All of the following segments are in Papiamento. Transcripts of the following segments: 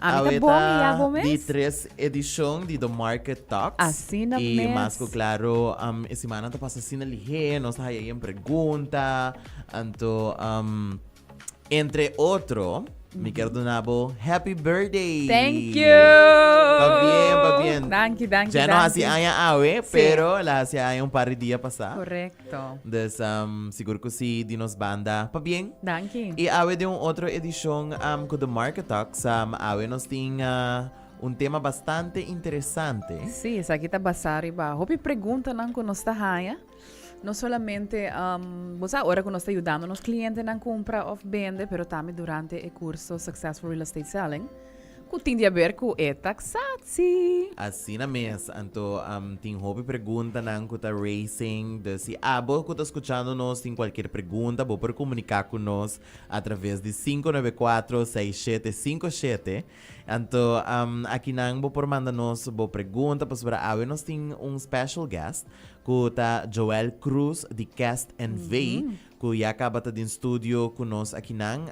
Ami ta Awe bon i ta abo di mes? tres edishon di The Market Talks. Asina I mes. mas ku klaro, um, e simannan ta pasa asina lihé, nos ta haya yen pregunta. Anto, um, entre otro, mi kier duna bo happy birthday! Thank you! Pabien, pabien. Danki, danki, Ya no hasi danki. aña awe, Sí. pero la hasi aña un par di dia pasá. Correcto. Dus, um, sigur ku si di nos banda. Pabien. Danki. I awe den un otro edishon um, ku The Market Talks, um, awe nos tin uh, un tema bastante interesante. Sí, esaki ta basá riba hopi preguntanan ku nos ta haña. No solamente, um, bo sa, ora ku nos ta yudando nos klientenan kumpra òf bende, pero tambe durante e kurso Successful Real Estate Selling, ku tin di aber ku e taxatie. Asina mes, anto um, tin hopi preguntanan ku ta raising, dus si abo ku ta skuchando nos tin kualkier pregunta, bo por komuniká ku nos a traves di 594 6757. Anto um, akinan bo por manda nos bo pregunta, pasobra awe nos tin un special guest, Ku ta Joel Cruz di Cast NV, ku ya kaba ta den studio ku nos akinan.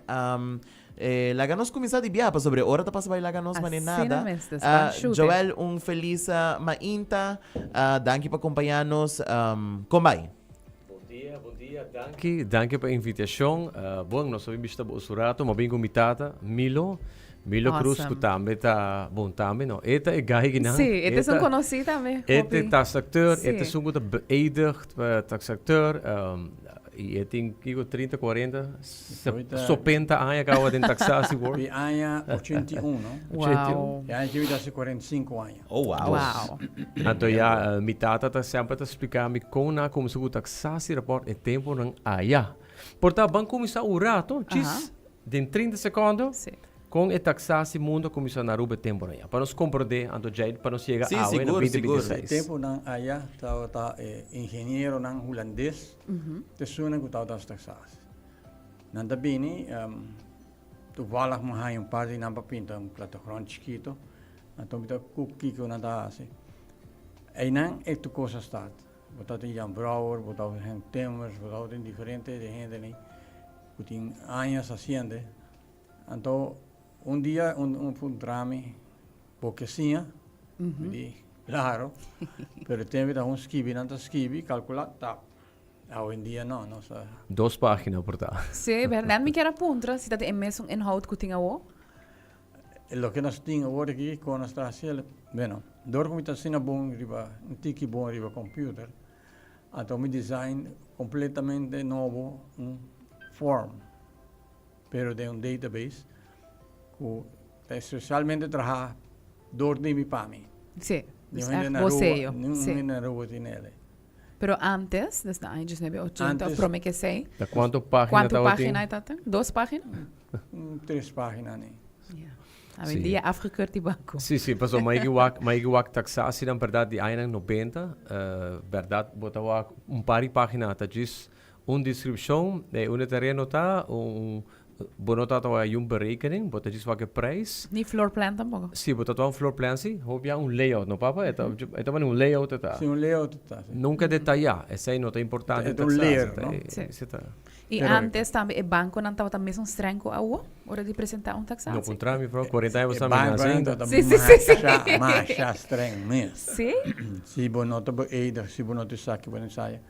Laga nos kuminsá di biaha pasobra e ora ta pasa bai laga nos mane Asina nada. mes, dus ban shute. Joel, un felis mainta. Danki pa kompañá nos. Kon bai? Bon dia, bon dia. Danki, danki pa e invitashon. Bon, nos a bin bishita bo su rato. Mi a bin ku mi tata, Milo. Milo Cruz Awesome. ku tambe ta, bon tambe no, e ta e guy kinan. Sí, e ta esun konosí tambe, E hopi. ta taxacteur, e ta Sí. esun ku ta beëdigd pa taxacteur, i e tin kiko 30, 40, sopenta aña kaba den taxatie world. Di aña 81. Wow. E aña aki mi ta hasi 45 aña. Oh, wow. Wow. Anto ya, mi tata ta semper ta splika mi kon nan a kuminsá ku taxatie rapport e temponan aya. Por ta ban kuminsá un rato, djis Den 30 secondo, Sí. con e taxatie mundo a cuminsa na Aruba e temponan ya? Pa nos comprende, anto djei pa nos yega Sí, awe na sigur, sigur. 2026. E temponan aya tabata e ingenieronan hulandes te esunnan cu tabata haci taxatie. Nan ta bini, toevallig mi a haya un par di nan pa pinta un plattegrond chikito, anto mi ta cu kico nan ta haci. Eynan e tur cos a start. Bo tabatin Jan Brouwer, bo tabatin Henk Timmers, bo tabatin diferente di hendenan. Ku tin añas hasiende. Anto un dia un un puntra mi, Bo ke siña? Mi di, Klaro. Pero e tempu ta un skibi, nan ta skibi, kalkulá, tap. Awendia no, nos ta. Dos pagina por ta. Sí, bèrdat. Mi kier a puntra si ta tin e mesun inhoud ku tin awor. Loke nos tin awor aki, kon nos ta hasiel? Bueno, dor ku mi ta asina bon riba, un tiki bon riba computer, Anto mi design completamente nobo un form, pero den un database cu ta especialmente traha door di mi pa mi. Sí, dus echt bo sello. Niun hende na Aruba tin ele. Pero antes, dus na aña diesnuebe ochenta of prome ke esei. Ta cuanto pagina Cuanto tabatin? pagina e tabatin? Dos pagina? Un tres pagina ni. Ja. Awendia afgekeurd di banco. Sí, sí, pasobra mi a yega wak, mi a yega wak taxatienan berdad di añanan nobenta, berdad bo ta wak un par di pagina ta djis un descripcion di unda e tereno ta, un, bo no ta wak un berekening, bo ta djis wak e prijs. Ni floor plan tampoco. Sí, bo ta wak un floor plan sí, hopi ya un layout, no papa? E ta, e ta un layout e ta. Sí, un layout e ta, sí. Nunca detaya, esey no ta importante E ta un leer, no? Sí. I antes tambe e bankonan tabata mesun streng ku awo ora di presentá un taksatie. No puntra mi bro, 40 aña bo E sa mi bankonan nasi. tabata Sí, sí, sí, sí. masha, masha streng mes. Sí? Si bo no ta beëdig, si bo no ta esaki, bo no esaya.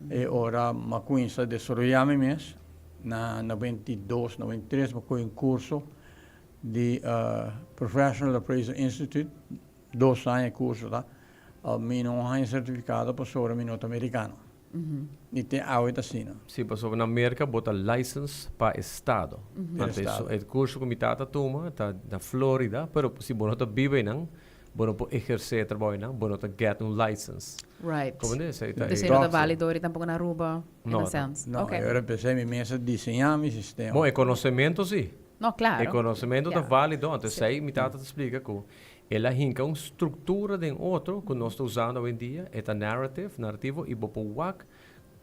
E ora m'a kuminsá desaroyá mi mes na 92, 93 m'a kohe un kurso di Professional Appraisal Institute, dos aña e kurso ta. Mi no haña sertifikado pasobra mi no ta merikano. Ni te awe ta asina. Sí, pasobra na Merka bo ta license pa estado. Anto Estado. e curso cu mi tata tuma ta na Florida, pero si bo no ta biba einan, bo no por eherce e trabao einan, bo no ta get un license. Right. Comprende? Esey ta Entonces e. no ta valido ori tampoco na Aruba, in No, a sense. No, Okay. e ora empecé mi mes a diseñá mi sistema. Bon, e conocemento sí. No, claro. E conocemento ta Ja. valido, anto Sí. esey mi tata ta splica cu El a hinka un struktura den otro ku nos ta usando awendia, e ta narrative, narativo, i bo por wak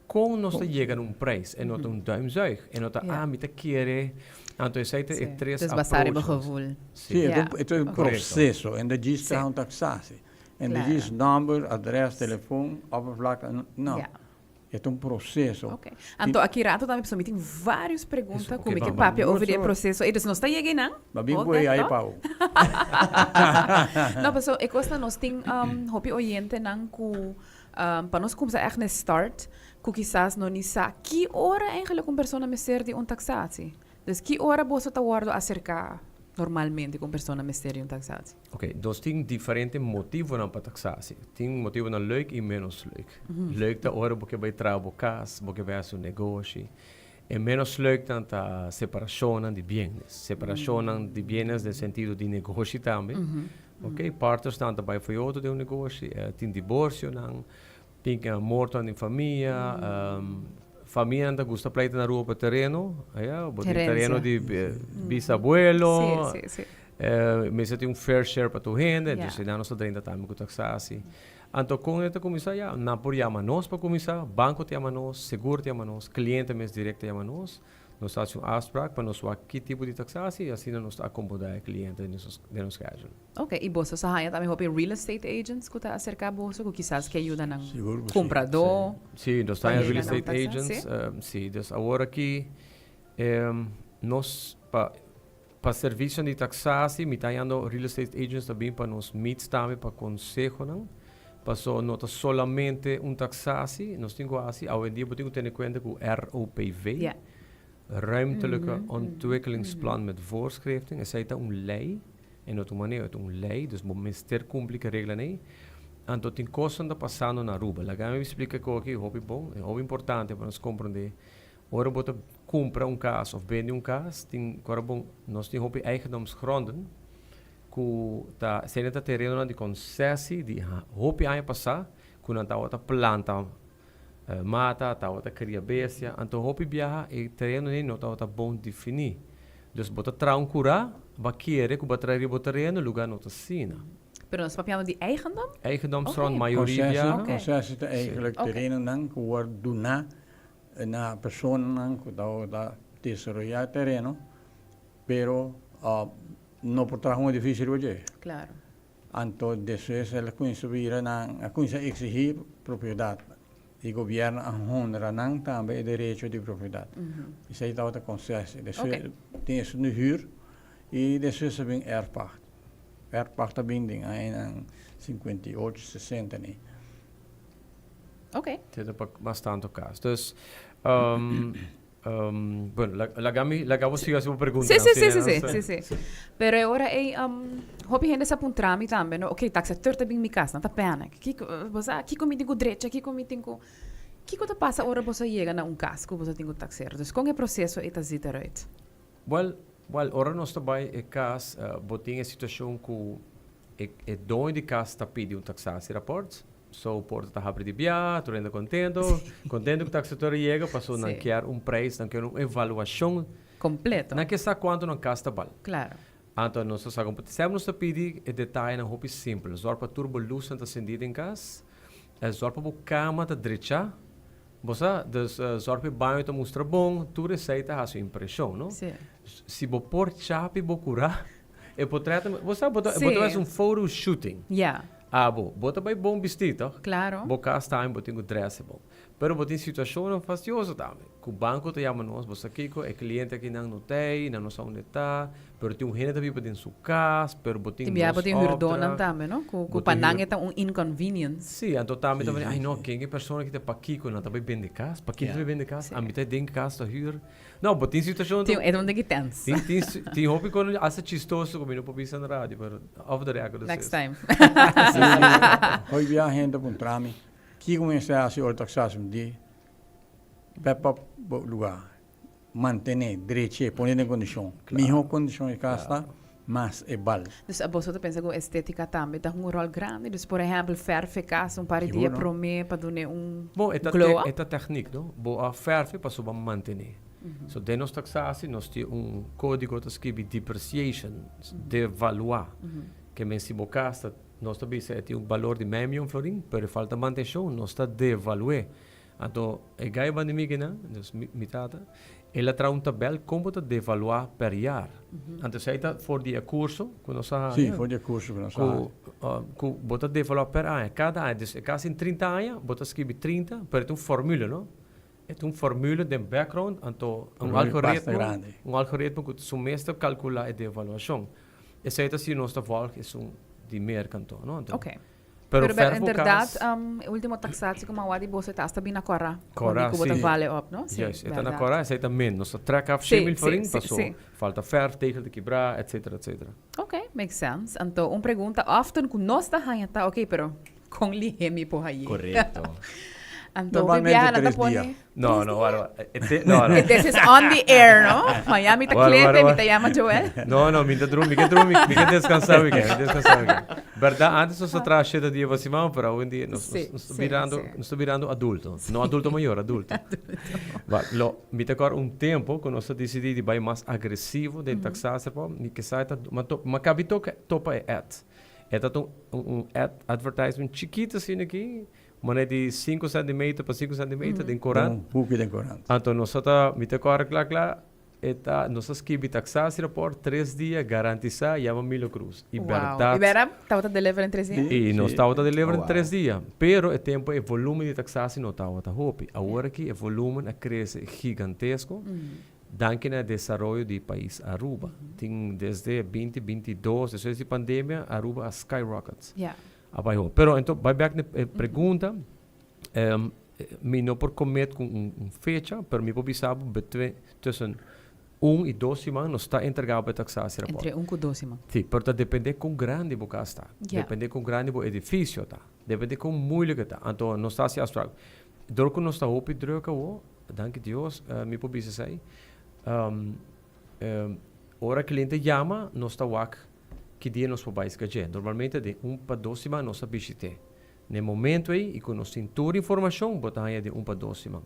kon nos ta yega na un preis. E no ta un duimzuig, e no ta ah mi ta kere, anto esei ta e tres Dus basá riba approaches. gevoel. Sí, e ta un, e ta un Korekto. proseso. En de djis traha un taksasi. En de djis nòmber, adrès, telefon, oppervlakte, no. E ta un proceso. Ok. Anto aki rato tambe pasobra mi tin varios pregunta Eso, ku mi ok, ke ban, papia ban. over di e proceso ei. Dus nos ta yega einan. Ba bin Hold ku that ei thought. pau. No, paso e kos ta nos tin um, hopi oyentenan ku um, pa nos kumsa echt ne start, ku kisas no ni sa ki ora eigenlijk un persona mester di un taxatie. Dus ki ora boso ta wordo aserká normalmente ku un persona mester di un taxatie? Ok, nos tin diferente motivonan pa taxatie. Tin motivonan leuk i menos leuk. Leuk ta ora bo ke bai traha bo kas, bo ke bai hasi un negoshi. E menos leuknan ta separashonnan di bienes. Separashonnan di bienes den sentido di negoshi tambe. Ok, partnersnan ta bai for e otro den un negoshi, tin diborsionan, tin mortonan den famia, famianan ta gusta pleita na rua pa tereno, aya, bo tin tereno di bisabuelo, mester tin un fair share pa tur hende, entonces nan nos ta drenta tambe ku taksasi. Anto kon e ta kuminsá? Ya, nan por yama nos pa kuminsá, banko ta yama nos, seguro ta yama nos, kliente mes direkt ta yama nos. Nos ta hasi un afsprak pa nos wak ki tipo di taksasi i asina nos ta akomodá e kliente den nos den nos schedule. Ok, i boso sa haña tambe hopi real estate agents ku ta aserká boso ku kisas ke yuda nan Sigur ku si. kumpradó Sí, nos ta pa haña yega real na un estate taksasi? agents, sí. Dus awor aki nos pa Pa servicio di taxatie mi ta hañando real estate agents ta bin pa nos meets tambe pa consehonan. Paso no ta solamente un taxatie nos tin cu haci. Awendia bo tin cu tene cuenta cu ROPV, Ruimtelijke Ontwikkelingsplan met Voorschriften. Esey ta un ley e no ta un maneho, e ta un ley. Dus bo mester cumpli cu e reglanan ey. Anto tin cosnan ta pasando na Aruba. Laga mi splica cu aki hopi bon, e hopi importante pa nos comprende. Ora bo ta kumpra un kas òf bende un kas, tin ku ora bon nos tin hopi eigendomsgronden ku ta esei ta terenonan di konsesi di hopi aña pasá ku nan tabata planta mata, tabata kria bestia, anto hopi biaha e terenonan ei no tabata bon definí. Dus bo ta traha un kurá, bo a kere ku bo a traha riba bo tereno, lugá no ta asina. Pero nos papiando di eigendom? Eigendomsgrond mayoria biaha. Konsesi ta eigenlijk terenonan ku wòrdu duná na personanan ku ta desaroyá e tereno, pero no por traha un edifisio riba dje. Claro. Anto despues el a kuminsá bira nan a kuminsá eksigí propiedat i gobièrnu a honra nan tambe e derecho di propiedat. Esei tabata konsesi. Despues tin esun di hür i despues a bin erfpacht. Erfpacht a bin den añanan 58, 60 ni. Ok. Te ta pa mas tanto cas. Dus, um, um, bueno, laga mi, laga bo siga haci bo pregunta. Sí, sí, sí, sí, sí, sí, sí. Pero e ora ei, um, hopi hende sa puntra mi tambe, no? Ok, taxateur ta bin mi cas, nan ta panic. Kiko, bo sa, kiko mi tin cu drecha, kiko mi tin cu... Kiko ta pasa ora boso yega na un cas cu boso tin cu taxer? Dus con e proceso ei ta ziet eruit? Wel, wel, ora nos ta bai e cas, bo tin e situacion cu e, e doño di cas ta pidi un taxatierapport. So porta ta habri di bia, tur hende contento, contento cu taxateur a yega paso nan kier un prijs, nan kier un evaluacion. Completo. Nan kier sa cuanto nan cas ta bal. Claro. Anto nos ta sa con semper nos ta pidi e detayenan hopi simpel. Zorg pa tur bo luznan ta cendi den cas, zorg pa bo cama ta drecha, bo sa, dus zorg pa e baño ta mustra bon, tur esey ta haci un impresion, no? Si. Si bo por chapi bo cura, e potret, bo sa, bo ta, bo ta haci un photo shooting. Ya. Abo, bo ta bai bon bistí, tòg? Klaro. Bo kas tambe bo tin ku drèse bon. Pero bo tin situashonnan fastioso tambe, ku banko ta yama nos, bo sa kiko, e kliente akinan no ta ei, nan no sa unda e ta, pero tin un hende ta biba den su kas, pero bo tin Tin bia nos bo tin hürdónan opdracht. tambe, no? Ku Bo ku pa tin nan hür. e ta un inconvenience. Sí, anto tambe ta mira, ai no, ken e persona aki ta pakiko? Nan ta bai bende kas? Pakiko ta bai bende kas? Ami ta den kas ta hür. No, bo tin situacion Tin, e ta un diki tens. Tin, tin, tin hopi con hasta chistoso cu mi no por bisa na radio, pero off the record Next time. Hoy bia hende puntra mi, kiko mi mester hasi ora taxatie? Mi di, pep op bo lugar, mantene, dreche, pone den condicion. Miho condicion e cas ta, mas e bal. Dus boso ta pensa cu estetica tambe ta hunga un rol grandi? Dus por ehempel verf e cas un par di dia prome pa dune un Bon, e ta glow up? e ta techniek, no? Bo a verf pasobra bo a mantene. So den nos taxatie nos tin un codigo ta scribi depreciation, devalua. Ke men si bo cas ta, nos ta bisa e tin un balor di mei miyon florin, pero e falta mantencion, nos ta devalu'e. Anto e gai banda mi kinan, dus mi tata, el a traha un tabel kon bo ta devaluá per jaar. Anto esei ta for di e kurso ku nos a haña. Sí, for di e kurso ku nos a haña. Ku bo ta devaluá per aña, kada aña. Dus e kasi 30 aña, bo ta skibi 30, pero e ta un formule, no? E ta un formule den background, anto un algoritmo, un algoritmo ku su mes ta kalkulá e devaluashon. Esei ta si nos ta volg esun di Merca anto, no? Anto, Ok. Pero Pero verf en bo berdad, cas. E ultimo taxatie cu mawar di boso ta hasta bina cora. Cora, Cu bo ta si. vale op, no? Si, Juist, e ta na berdad. cora, esei ta min. Nos ta trek af 100 mil florin, paso falta verf, tegel ta kibra, etcetera, etcetera. Ok, makes sense. Anto, un pregunta often cu nos ta haña ta, ok, pero con lihe mi por haye? Correcto. Anto, hopi Normalmente biaha nan ta tres dia. pone No, no, wara, wara. E te, no, no. This is on the air, no? Miami ta Wara, klete, wara, mi wara. ta yama Joel. No, no, mi ta drumi, mi ke drumi, mi ke descansa weekend, mi descansa weekend. Berdad, antes nos ta traha shete dia pa siman, pero awendia nos, nos, nos ta birando, nos ta birando adulto. No adulto mayor, adulto. Ba, lo, mi ta kor un tempo ku nos a disidí di bai mas agresivo den taxatie, mi ke sa e ta, ma to, ma kabi toka, topa e ad. E ta un, un ad, advertisement chikito asina aki, Manera di sinku sentimeter pa sinku sentimeter den korant. Un huki den korant. Anto nos a ta, mi ta kòrda kla kla, e ta, nos a skibi taxatierapport tres dia garantisá yama Milo Cruz. I Wow. bèrdat. I bèrdat tabata deliver den tres dia? I nos tabata deliver den Wow. tres dia. Pero e tempu e volumen di taxatie no tabata hopi. Awor aki e volumen a krese gigantesko danki na e desaroyo di pais Aruba. Tin desde 2022, despues di pandemia, Aruba a skyrocket. Ja. A bai hopi. Pero ento bai bek na e pregunta, mi no por commit cu un fecha, pero mi por bisa bo between, tussen un y dos siman nos ta entrega bo e taxatierapport. Entre un cu dos siman. Si, pero ta depende con grandi bo cas ta, depende con grandi bo edificio ta, depende con moeilijk e ta. Anto nos ta haci afspraak. Door cu nos ta hopi druk awo, danki Dios, mi por bisa esey, Ora cliente yama, nos ta wak ki dia nos por bai esca dje. Normalmente den un pa dos siman nos ta bishit'é. Na e momento ei i ku nos tin tur informashon, bo ta haña den un pa dos siman.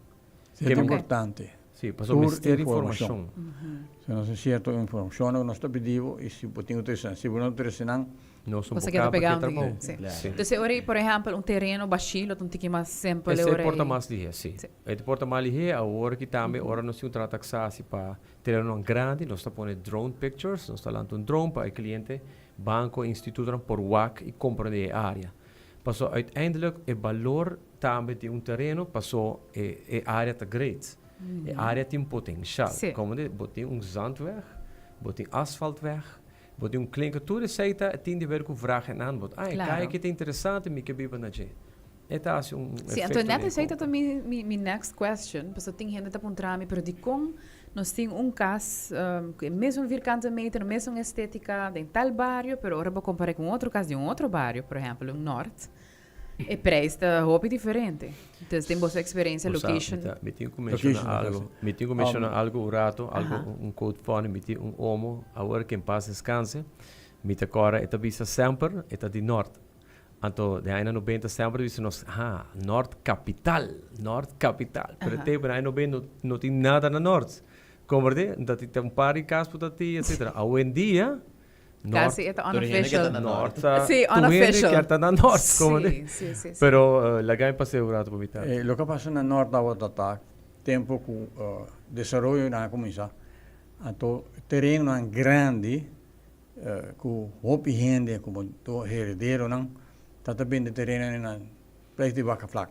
Esei ta importante. Sí, pasobra Tur mester informashon. informashon. Si nos tin sierto informashon ku nos ta pidi bo i si bo tin ku trese nan. Si bo no trese nan, Nos un Bo sa por keda kaba pegá ke un tiki. trabou. Sí. Sí. Entonces, ora ei, por ehèmpel, un tereno bashí lo ta un tiki mas simpel Esei ora por ta ei. mas lihé, sí. Sí. E por ta mas lihé awor ki tambe ora nos tin un traha taxatie pa Terenonan grandi, nos ta pone drone pictures, nos ta lanta un drone pa e cliente, banco, institutonan por wak y comprende e area. Paso uiteindelijk e balor tambe di un tereno paso e e area ta great. E area tin potencial. Sí. Como di, bo tin un zandweg, bo tin asfaltweg, bo tin un klinker, tur esey ta tin di ber cu vraag en aanbod. Ah, e Claro. caya aki ta interesante, mi ke biba na dje. E ta hasi un Sí, efecto anto net den esei ta compra. mi, mi, mi next question. Pasobra tin hende ta puntra mi, pero dikon nos tin un kas um, ku e mesun vierkante meter, mesun estetika den tal bario, pero ora bo kompar'é ku un otro kas di un otro bario, por ehempel un Noord, e prijs ta hopi diferente. Dus den boso eksperensia, Bo sa, location. mi ta, mi tin ku menshoná Location, algo. location. Mi tin ku menshoná algo un rato, algo, Aha. un quote funny. Mi tin un omo, awor ke en paz descanse, mi ta kòrda e ta bisa semper, e ta di Noord. Anto den aña nobenta semper bisa nos, ha, Noord capital, Noord capital. Pero e tempo den aña nobenta no, no tin nada na Noord. Comprende? Ta tin un par di cas por ta tin, etcetera. Awendia, Noord, Casi e ta Tur hende ke unofficial. ta na Noord Noord. ta, Sí, tur hende unofficial. kier ta na Noord, comprende? Sí, sí, sí, sí. Pero uh, laga mi pas'é un rato pa mi ta. Loke a pasa na Noord tabata ta tempo ku desaroyonan a kuminsá, anto terenonan grandi Ku hopi hende komo tur herederonan ta ta bende terenonan na prijs di waka flak.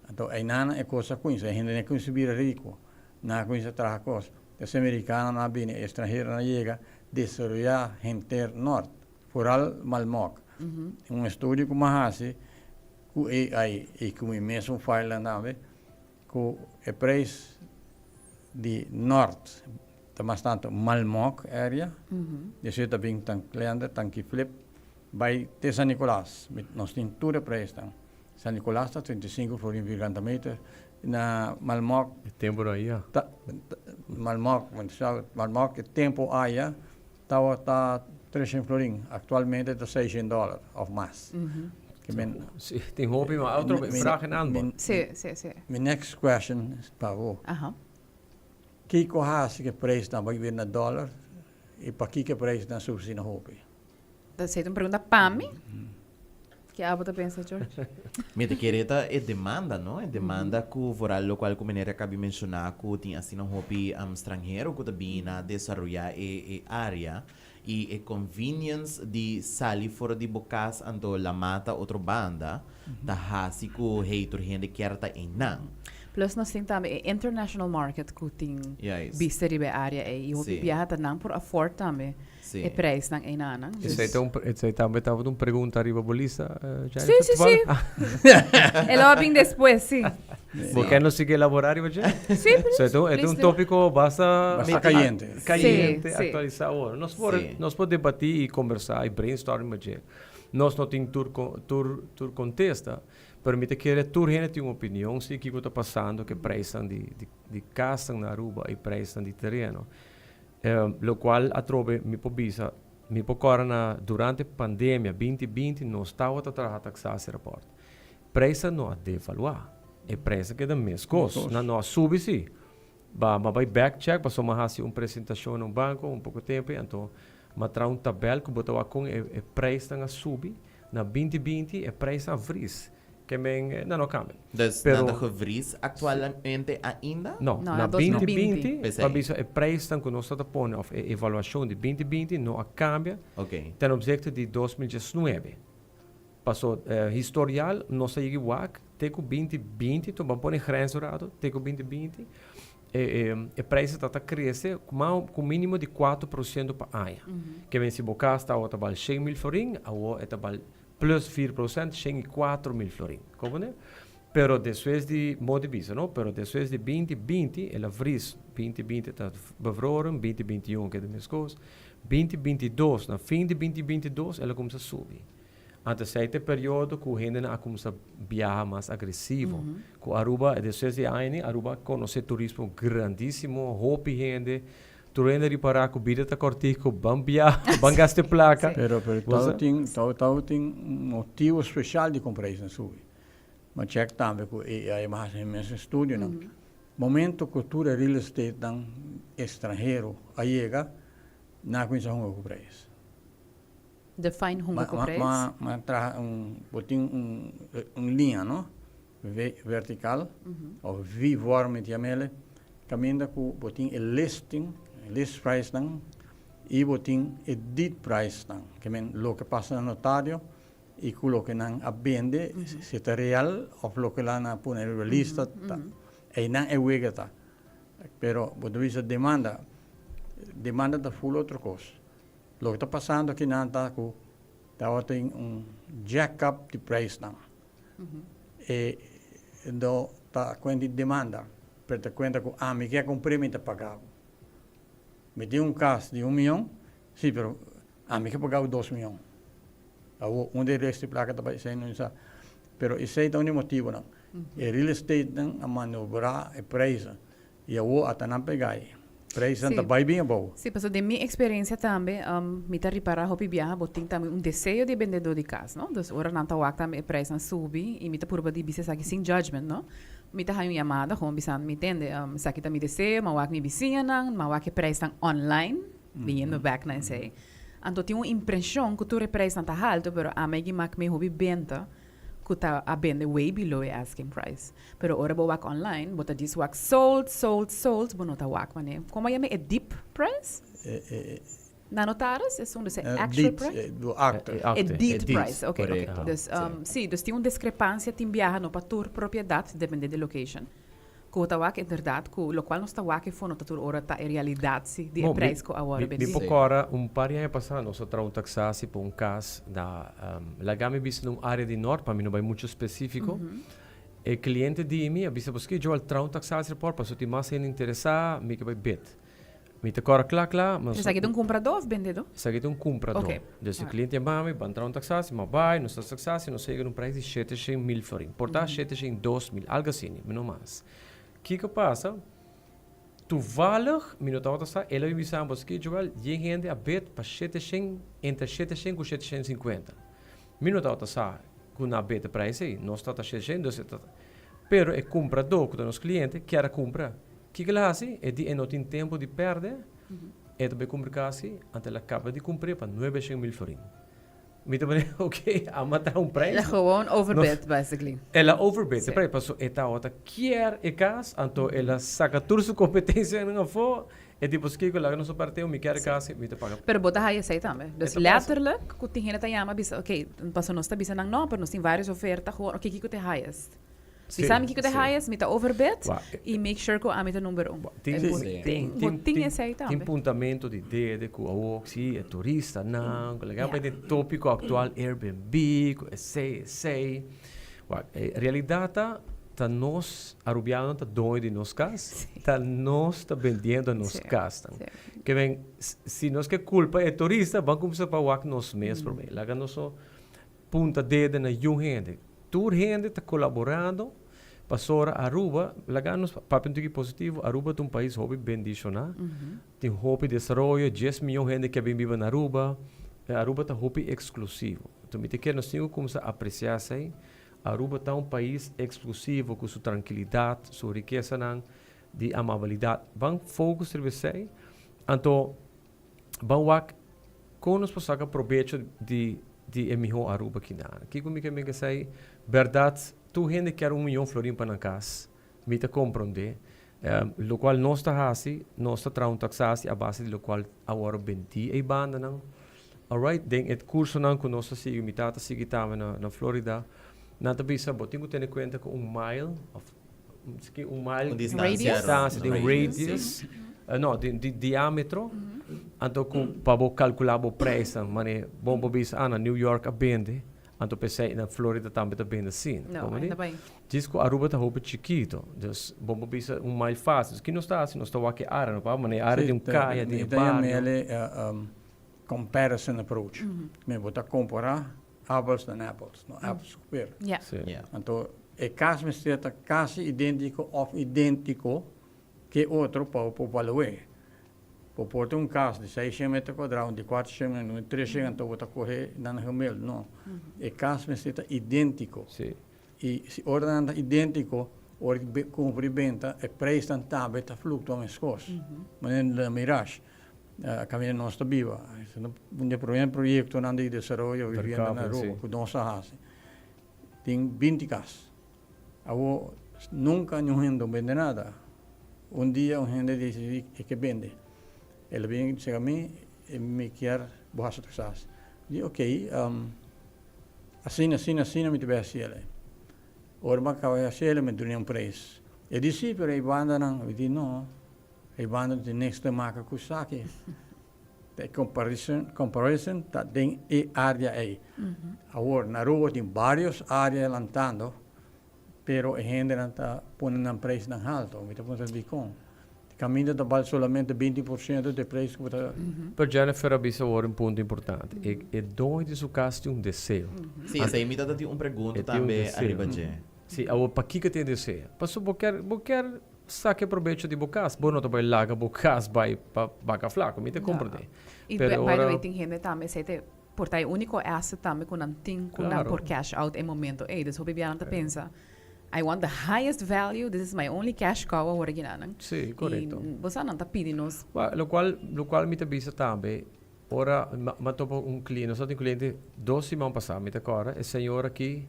Anto einan e kos a kuminsa, e hendenan a kuminsa bira riku, nan a kuminsa traha kos. Es amerikanonan a bini, e estranheronan a yega desaroyá henter nort, foral Malmok. Un estudio ku mi a hasi ku AI i ku mi mesun filenan tambe, Ku e prijs di Nort ta mas tantu Malmok area, despues ta bin Tanklender, Tankiflip, bai te San Nicolas. Nos tin tur e prijsnan. San Nicolas ta 35 florin vierkante meter, na Malmok. E tempu no aya. Ta, Malmok, Malmok e tempu aya tabata 300 florin, aktualmente ta 600 dòler òf mas. Ke men. Sí, tin hopi mas. Otro vraag en antwoord. Sí, sí, sí. Mi next question is pa bo. Aha. Kiko hasi ku e prijsnan bai bira na dòler i pakiko e prijsnan subi asina hopi? Esei ta un pregunta pa mi? Ke abo ta pensa, George? Mi ta kere ta e demanda, no? E demanda ku vooral lokual ku meneer a kabi menshoná ku tin asina hopi stranhero ku ta bini na desaroyá e e área i e convenience di sali for di bo kas anto la mata otro banda ta hasi ku hey tur hende kier ta einan. Plus nos tin tambe e international market ku tin Juist. bista riba e área ei. I hopi Sí. biaha ta nan por afford tambe Sí. e prijsnan einanan. Dus Esei ta un, esei tambe tabata un pregunta riba bo lista, eh, Sí, Jennifer? sí, sí. Toevallig? E lo a bin despues, sí. Bo ken nos sigui elabora riba dje? Sí, So, e ta un, e ta un please do. tópiko basta Basta cayente. cayente, Sí, sí. actualisá awor. Nos por, Sí. nos por debatí i kombersá i brainstorm riba dje. Nos no tin tur, tur, tur kontesta, pero mi ta kere tur hende tin un opinion si kiko ta pasando ku e prijsnan di, di, di kasnan na Aruba i prijsnan di tereno. Lokual atrobe mi por bisa, mi por kòrda na durante pandemia 2020 nos tabata traha taxatierapport. Prijsnan no a devaluá, e prijs a keda meskos, nan no a subi si. Ba m'a bai back check pasobra m'a hasi un presentashon na un banko un poko tempu ei, anto m'a traha un tabèl ku bo ta wak kon e e prijsnan a subi. Na 2020 e prijsnan a vries. Ke men nan no a kambia. Dus Pero nan ta gevries aktualmente ainda? No, No, na na 2020 2020. pa bisa e prijsnan ku nos ta ta pone òf e evaluashon di 2020 no a kambia Oké. ten opzichte di 2019. Paso historial nos a yega wak te ku 2020, to ban pone grens un rato, te ku 2020 e e e prijzen ta ta krese ku minimo di 4% pa aña. Ke men si bo kas tabata bal 100 mil florin, awor e ta bal plus 4%, 104 mil florin. Comprende? Pero despues di, modo di bisa, no? Pero despues di 2020, el a vries, 2020 ta bevroren, 2021 keda meskos, 2022, na fin di 2022 el a kumsa subi. Anto esei ta e periodo ku hendenan a kumsa biaha mas agresivo. Ku Aruba, despues di e aña Aruba a konosé turismo grandísimo, hopi hende, tur hende a ripará ku bida ta kòrtiku, ban biaha, ban gasta e plaka. Pero, pero tabatin, tabatin un motibu spesial dikon preisnan subi. M'a chèk tambe ku AI a hasi e mes estudionan. Momento ku tur e real estatenan estranhero a yega, nan a kuminsá hunga ku preis. Define hunga ku preis. Ma, ma traha un, bo tin un, un liña, no? V vertical, of V-vorm mi ta yam'el, kaminda ku bo tin e listing, list price-nan, i bo tin e deed price-nan. Ke men loke pasa na notario i ku loke nan a bende, si ta real of loke nan a pone riba lista, ta, einan e wega ta. Pero bo ta bisa demanda, demanda ta ful otro kos. Loke ta pasando akinan ta ku tabatin un jack up di prijsnan. E no ta kuenta di demanda, pero ta kuenta ku ami ke a kumpr'é mi ta paga bo. Mi tin un kas di un mion, si, pero ami ke paga bo 2 mion. Awor unda e resto di plaka ta bai esei no sa. Pero esei ta un di motibonan. E real estatenan a manobrá e prijsnan i awor ata nan pega ei. Prijsnan ta bai bien abou. Sí, pasobra den mi experiencia tambe, mi ta ripara hopi biaha bo tin tambe un deseo di e bendedor di cas, no? Dus ora nan ta wak tambe e prijsnan subi y mi ta purba di bisa esaki sin judgment, no? Mi ta haña un yamada gewoon bisando mi tende, esaki ta mi deseo, m'a wak mi bisiñanan, m'a wak e prijsnan online, biniendo back na esei. Anto tin un impresion cu tur e prijsnan ta halto, pero ami a gimak mi hopi benta cu ta a bende way below e asking price. Pero ora bo wak online, bo ta djis wak sold, sold, sold, bo no ta wak manera. Como a yama e deep price? Na notaris, esun dus e actual price? Do acte. E deed price, ok, ok. Dus, si, dus tin un discrepancia, tin biaha no pa tur propiedad, depende di location. Cu bo ta wak inderdaad cu locual nos ta wak e fondo ta tur ora ta e realidad si di e prijs cu awor a Mi bini. por cora un par di aña pasa nos a traha un taxatie pa un cas na, laga mi bisa na un area di Noord pa mi no bay mucho specifico. E cliente di mi a bisa paske Joel traha un taxatie report pasobra tin mas hende interesa mi ke bay bid. Mi ta kòrda kla kla, ma Esaki ta un kumpradó òf bendedó? Esaki ta un kumpradó. Oké. Dus e kliente yama mi, ban traha un taksasi, mi a bai, nos ta taksasi, nos a yega na un prijs di 700 mil florin. Por ta 702 mil, algu asina, mi no mas. Kiko pasa? Toevallig, mi no tabata sa, el a bin bisa mi, paske Joel, yen hende a bid pa 700, entre 700 ku 750. Mi no tabata sa ku nan a bid e prijs ei, nos tabata 700, dus e ta. Pero e kumpradó ku ta nos kliente kier a kumpra. Kiko el a hasi? E di e no tin tempu di pèrdè, e ta bai kumpra kasi, anto el a kaba di kumpr'é pa 900 mil florin. Mi ta manera, ok, a mata un prijs. El a gewoon overbid, basically. El a overbid e prijs, pasobra e tabata kier e kas, anto el a saka tur su kompetensianan afó, e di, pues kiko, laga nos opert'é, mi kier e kas, mi ta paga. Pero bo ta haya esei tambe. E Dus ta pasa. letterlijk, ku tin hende ta yama bisa, ok, pasobra nos ta bisa nan no, pero nos tin varios oferta, gewoon, ok, kiko ta e highest? Bisa mi kiko ta e highest, mi ta overbid y make sure ku ami ta number un. Tin, Bo tin, bo tin esei tin tambe. puntamento di dede ku awor si e turistanan, ku laga bai den tópiko aktual Airbnb, ku esei, esei. Wak, e realidat ta, ta nos Arubianonan ta doño di nos kas, ta nos ta bendiendo nos kasnan. Ke men, si nos ke kulpa e turista, ban kuminsá pa wak nos mes promé. Laga nos no punta dede na yun hende. Tur hende ta kolaborando pasobra Aruba, laga nos papia un tiki positivo, Aruba ta un pais hopi bendishoná, tin hopi desaroyo, dies miyon hende ke bin biba na Aruba, Aruba ta hopi eksklusivo. Enton mi ta kere nos tin ku kumsa apresiá esei, Aruba ta un pais eksklusivo ku su trankilidat, su rikesanan di amabilidat. Ban focus riba esei, anto Ban wak kon nos por saka probecho di di e mihó Aruba kinan. Kiko mi ke men esei? Bèrdat tur hende kier un miyon florin pa nan kas. Mi ta komprondé. Lokual nos ta hasi, nos ta traha un taksasi a base di lokual a wòrdu bendí ei bandanan. Alright, den e kursonan ku nos ta sigui, mi tata sigui tambe na na Florida, nan ta bisa bo tin ku tene kuenta ku un mile òf un mile Un distancia distancia di un radius no di di diametro anto ku pa bo kalkulá bo prijsnan manera bo por bisa ah na New York a bende anto p'esei na Florida tambe ta bende asina No, bo ta bai. Djis ku Aruba ta hopi chikito dus bo por bisa un mile fácil dus ki nos ta hasi nos ta wak e área no pa manera e área di un kaya di e bario. Comparison approach men bo ta kompará Apples dan apples, no apples ku per. Ja. Sí. Ja. Anto e kas mester ta kasi idéntiko òf idéntiko ku e otro pa bo por valu'é. Bo por ta un kas di seishent meter kuadrá, un di kuatershent, un di treshent, anto bo ta kohe nan gemiddeld. No. E kas mester ta idéntiko. Sí. I si ora nan ta idéntiko, ora di kumpra i benta, e preisnan tambe ta fluktua meskos. Manera La Mirage. Kaminda nos ta biba. Un di e promé proyektonan di desaroyo vivienda na Aruba ku nos a hasi. Tin binti kas. Awor nunka niun hende no bende nada. Un dia un hende disidí e ke bende. El a bin serka mi, mi kier bo hasi taksas. Mi di okey, asina, asina, asina mi ta bai hasi el. Ora mi a kaba di hasi el, mi a dun'é un preis. E di si, pero e bandanan, mi di no. E banda no tin niks te maka ku esaki. E comparison, comparison ta den e area ei. Awor, na Aruba tin varios area lantando, pero e hendenan ta pone nan prijsnan halto. Mi ta puntra dikon. Kaminda ta bal solamente 20% di e prijs ku bo ta. Pero Jennifer a bisa awor un punto importante. E e doño di su kas tin un deseo. Sí, esei mi ta tin un pregunta E tin un tambe deseo. ariba dje. Sí, awor pakiko tin e deseo? Pasobra bo kier bo kier Saka e probecho di bo kas. Bo no ta bai laga bo kas bai pa baka flaku. Mi ta komprendé. I Pero by the ora. way tin hende tambe esei ta por ta e úniko asset tambe ku nan tin ku nan Klaro. por cash out e momento ei. Dus hopi bia nan ta pensa, I want the highest value, this is my only cash cow awor aki nan. Sí, korekto. I bo sa nan ta pidi nos. Wak, lokual, lokual mi ta bisa tambe, ora mi a topa un kliente, nos a tin un kliente dos siman pasá, mi ta kòrda, e señor aki,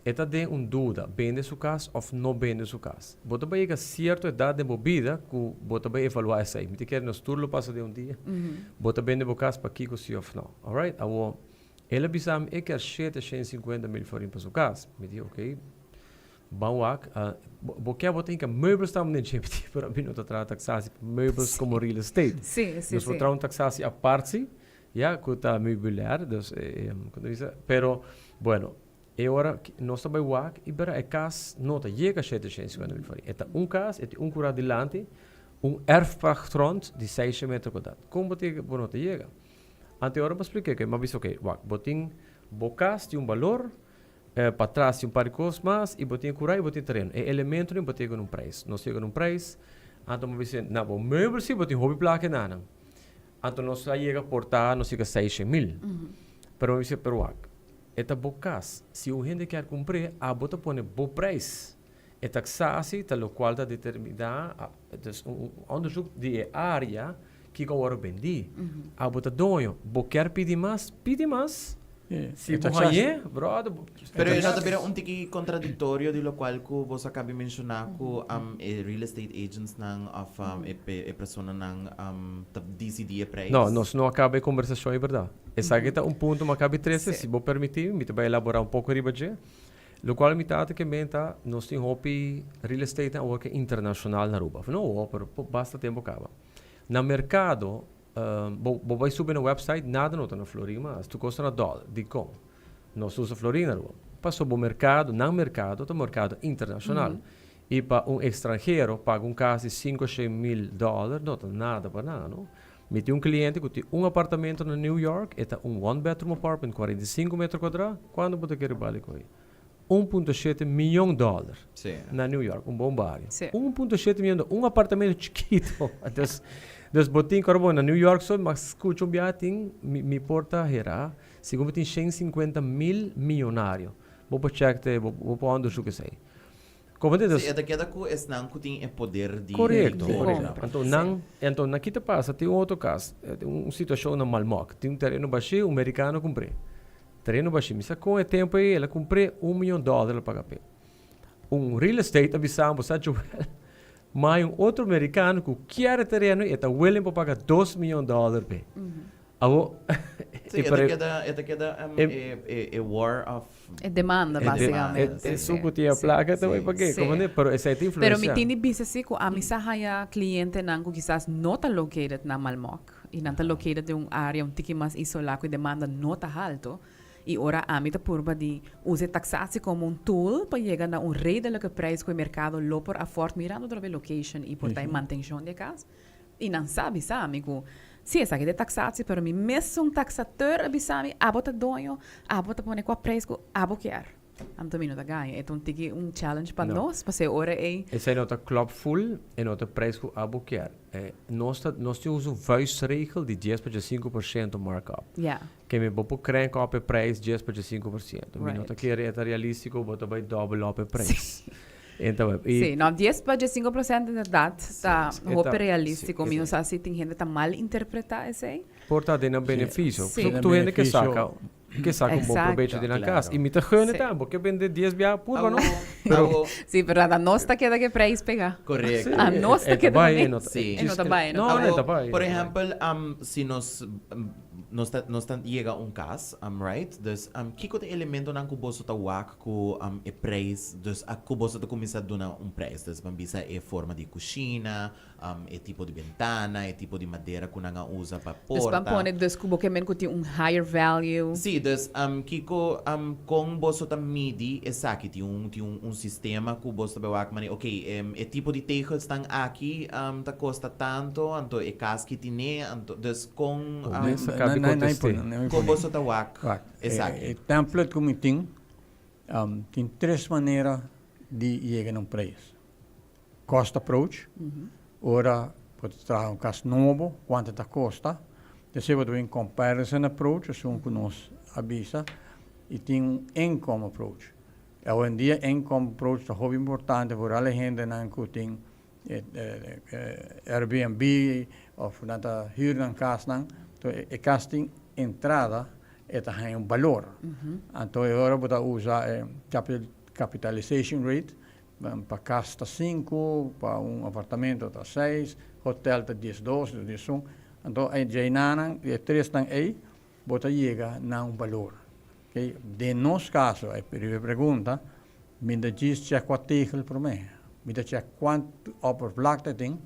E ta den un duda, bende su kas òf no bende su kas. Bo ta bai yega sierto edat den bo bida ku bo ta bai evaluá esei. Mi ta kere nos tur lo pasa den un dia. Bo ta bende bo kas pakiko si òf no. Alright, awor, el a bisa mi e kier shete 150 mil florin pa su kas. Mi di oké, ban wak. Bo kier bo ta hinka meubels tambe den dje? Mi di pero ami no ta traha taksasi pa meubels komo real estate. Nos por traha un taksasi apart si. Ya, cu ta meubilair, dus con ta bisa, pero bueno, e ora nos ta bay wak y bera e cas no ta yega 750 mil florin. E ta un cas, e tin un cura dilanti, un erfpachtgrond di 600 meter cuadrado. Con bo ta yega? Bo no ta yega. Anto e ora bo splica ke, mi a bisa ok, wak, bo tin bo cas tin un balor, patras tin un par di cos mas y bo tin e cura y bo tin tereno. E elementonan bo ta yega na un prijs. Nos yega na un prijs, anto mi a bisa, na bo meubel si bo tin hopi placa enanan. Anto nos a yega por ta nos yega seishen mil. Pero mi bisa, pero wak, e ta bo kas. Si un hende kier kumpr'é, abo ta pone bo preis. E taksasi ta lokual ta determiná, dus un onderzoek di e área kiko a wòrdu bendí. Abo ta doño. Bo kier pidi mas, pidi mas. Si bo hañ'é, bròder. Pero esaki ta bira un tiki kontradiktorio di lokual ku boso a kabi menshoná ku e real estate agentsnan òf e personanan ta disidí e preis. No, nos no a kaba e kombersashon ei bèrdat. Esaki ta un punto mi a kabi trese, si bo permití mi, mi ta bai elaborá un poko riba dje. Locual mi tata ke men ta, nos tin hopi real estate awor ke internacional na Aruba. No awor, pero basta tempo caba. Na mercado, bo bo bai subi na website, nada no ta na florin mas, tur cos ta na dollar. Dicon? Nos usa florin na Aruba. Pasobra bo mercado, nan mercado ta mercado internacional. Y pa un extranhero paga un cas di cinco shen mil dollar no ta nada pa nan, no. Mi tin un cliente cu tin un apartamento na New York, e ta un one bedroom apartment, 45 metro cuadra, cuando bo ta kere bali cu ei? 1.7 miyon dollar na New York, un bon bario. 1.7 miyon dollar, un apartamento chikito. Dus, dus bo tin, ora bo na New York so, mas scucha un biaha tin, mi, mi por ta hera, segun mi tin 150 mil miyonario. Bo por check te, bo, bo por onderzoek esei. Como te, Sí, e ta keda ku esnan ku tin e poder di Correcto, di correcto. compra. Anto nan, anto na ki ta pasa, tin un otro cas, un situacion na Malmok. Tin un tereno bashi, un mericano cumpr'é. Tereno bashi. Mi sa con e tempo ei el a cumpr'é, un miyon dollar el a paga p'é. Un real estate a bisa bo sa Joel, ma hay un otro mericano cu kier e tereno y e ta willing pa paga dos miyon dollar p'é. Awo, Sí, e ta keda, e ta keda e war of. E demanda, básicamente. E esun ku tin e plaka ta bai pag'é, komprendé? Pero esei ta influensiá. Pero mi tin di bisa si ku ami sa haña klientenan ku kisas no ta located na Malmok i nan ta located den un área un tiki mas isolá ku e demanda no ta halto i ora ami ta purba di usa e taxatie komo un tool pa yega na un redelijke prijs ku e merkado lo por afford mirando trobe location i por ta e mantenshon di e kas. I nan sa bisa mi ku, si, esaki ta e taxatie, pero mi mesun taxateur a bisa mi, abo ta doño, abo ta pone kua prijs ku abo kier. Anto mi no ta gaña. E ta un tiki un challenge pa nos, pasobra e ora ei. Esei no ta klòp ful, e no ta prijs ku abo kier. Nos ta, nos tin usa un vuistregel di dies pa 5% markup. Ke mi bo por crank up e prijs 10 pa 5%. Mi no ta kere e ta realístiko, bo ta bai double up e prijs. Enta, i. Sí, no, 10 pa 5% inderdaad ta hopi realístiko. Mi no sa si tin hende ta mal interpretá esei. Por ta den nan benefisio. Sí. Tur hende ke saka, ke saka un bon probecho di nan kas. I mi ta gun e tambe, bo ke bende 10 biaha purba no. Pero. Sí, pero a nos ta keda ku e prijs pegá. Korekto. A nos ta keda ku e no ta bai. No, no ta bai. Por ehèmpel, si nos Nos ta nos ta yega un kas, right? Dus kiko ta e elementonan ku boso ta wak ku e prijs, dus a ku boso ta kuminsá duna un prijs? Dus ban bisa e forma di kushina, e tipo di bentana, e tipo di madera ku nan a usa pa Dus ban porta. pone dus ku bo ke men ku tin un higher value. Sí, dus kiko kon boso ta midi esaki? Tin un tin un un sistema ku boso ta bai wak manera ok e tipo di tegelsnan aki ta kosta tanto, anto e kas ki tine, anto dus Kon kon boso ta wak esaki? E template ku mi tin, tin tres manera di yega na un prijs. Cost approach, ora bo ta traha un kas nobo, kuantu ta kosta. Despues bo ta bin comparison approach, esun ku nos a bisa, i tin un income approach. Awendia income approach ta hopi importante, vooral e hendenan ku tin Airbnb of nan ta huur nan kasnan, to e kas tin entrada e ta haña un balor. Anto e ora bo ta usa e capitalization rate, pa kas ta sinku, pa un apartamento ta seis, hotel ta diesdos, diesun. Anto e djeinanan, e tresnan ei, bo ta yega na un balor. Den nos kaso, e riba e pregunta, Mi ta djis chek kua tegel promé. Mi ta chek kuantu oppervlakte tin,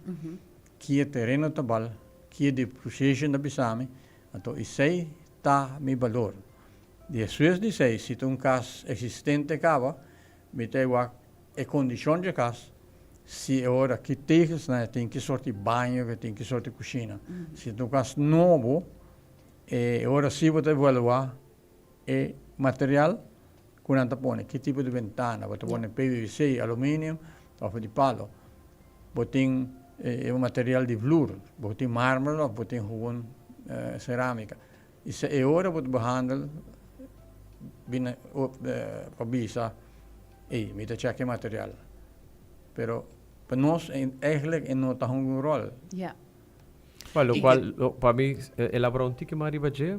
kie tereno ta bal, kie depreciation ta bisa mi, anto esei ta mi balor. Despues di esei, si ta un kas eksistente kaba, mi ta wak e kondishon dje kas, si e ora ki tegelsnan e tin, ki sorti baño ke tin, ki sorti kushina. Si ta un kas nobo, e ora si bo ta evaluá E material ku nan ta pone, ki tipo di bentana, bo ta pone PVC, aluminium òf di palo. Bo tin e material di vloer, bo tin marmer òf bo tin gewoon serámika. I se e ora bo ta behandel bini pa bisa, ey, mi ta chèk e material. Pero pa nos eigenlijk e no ta hunga un ròl. Pa lokual pa mi elaborá un tiki mas riba dje.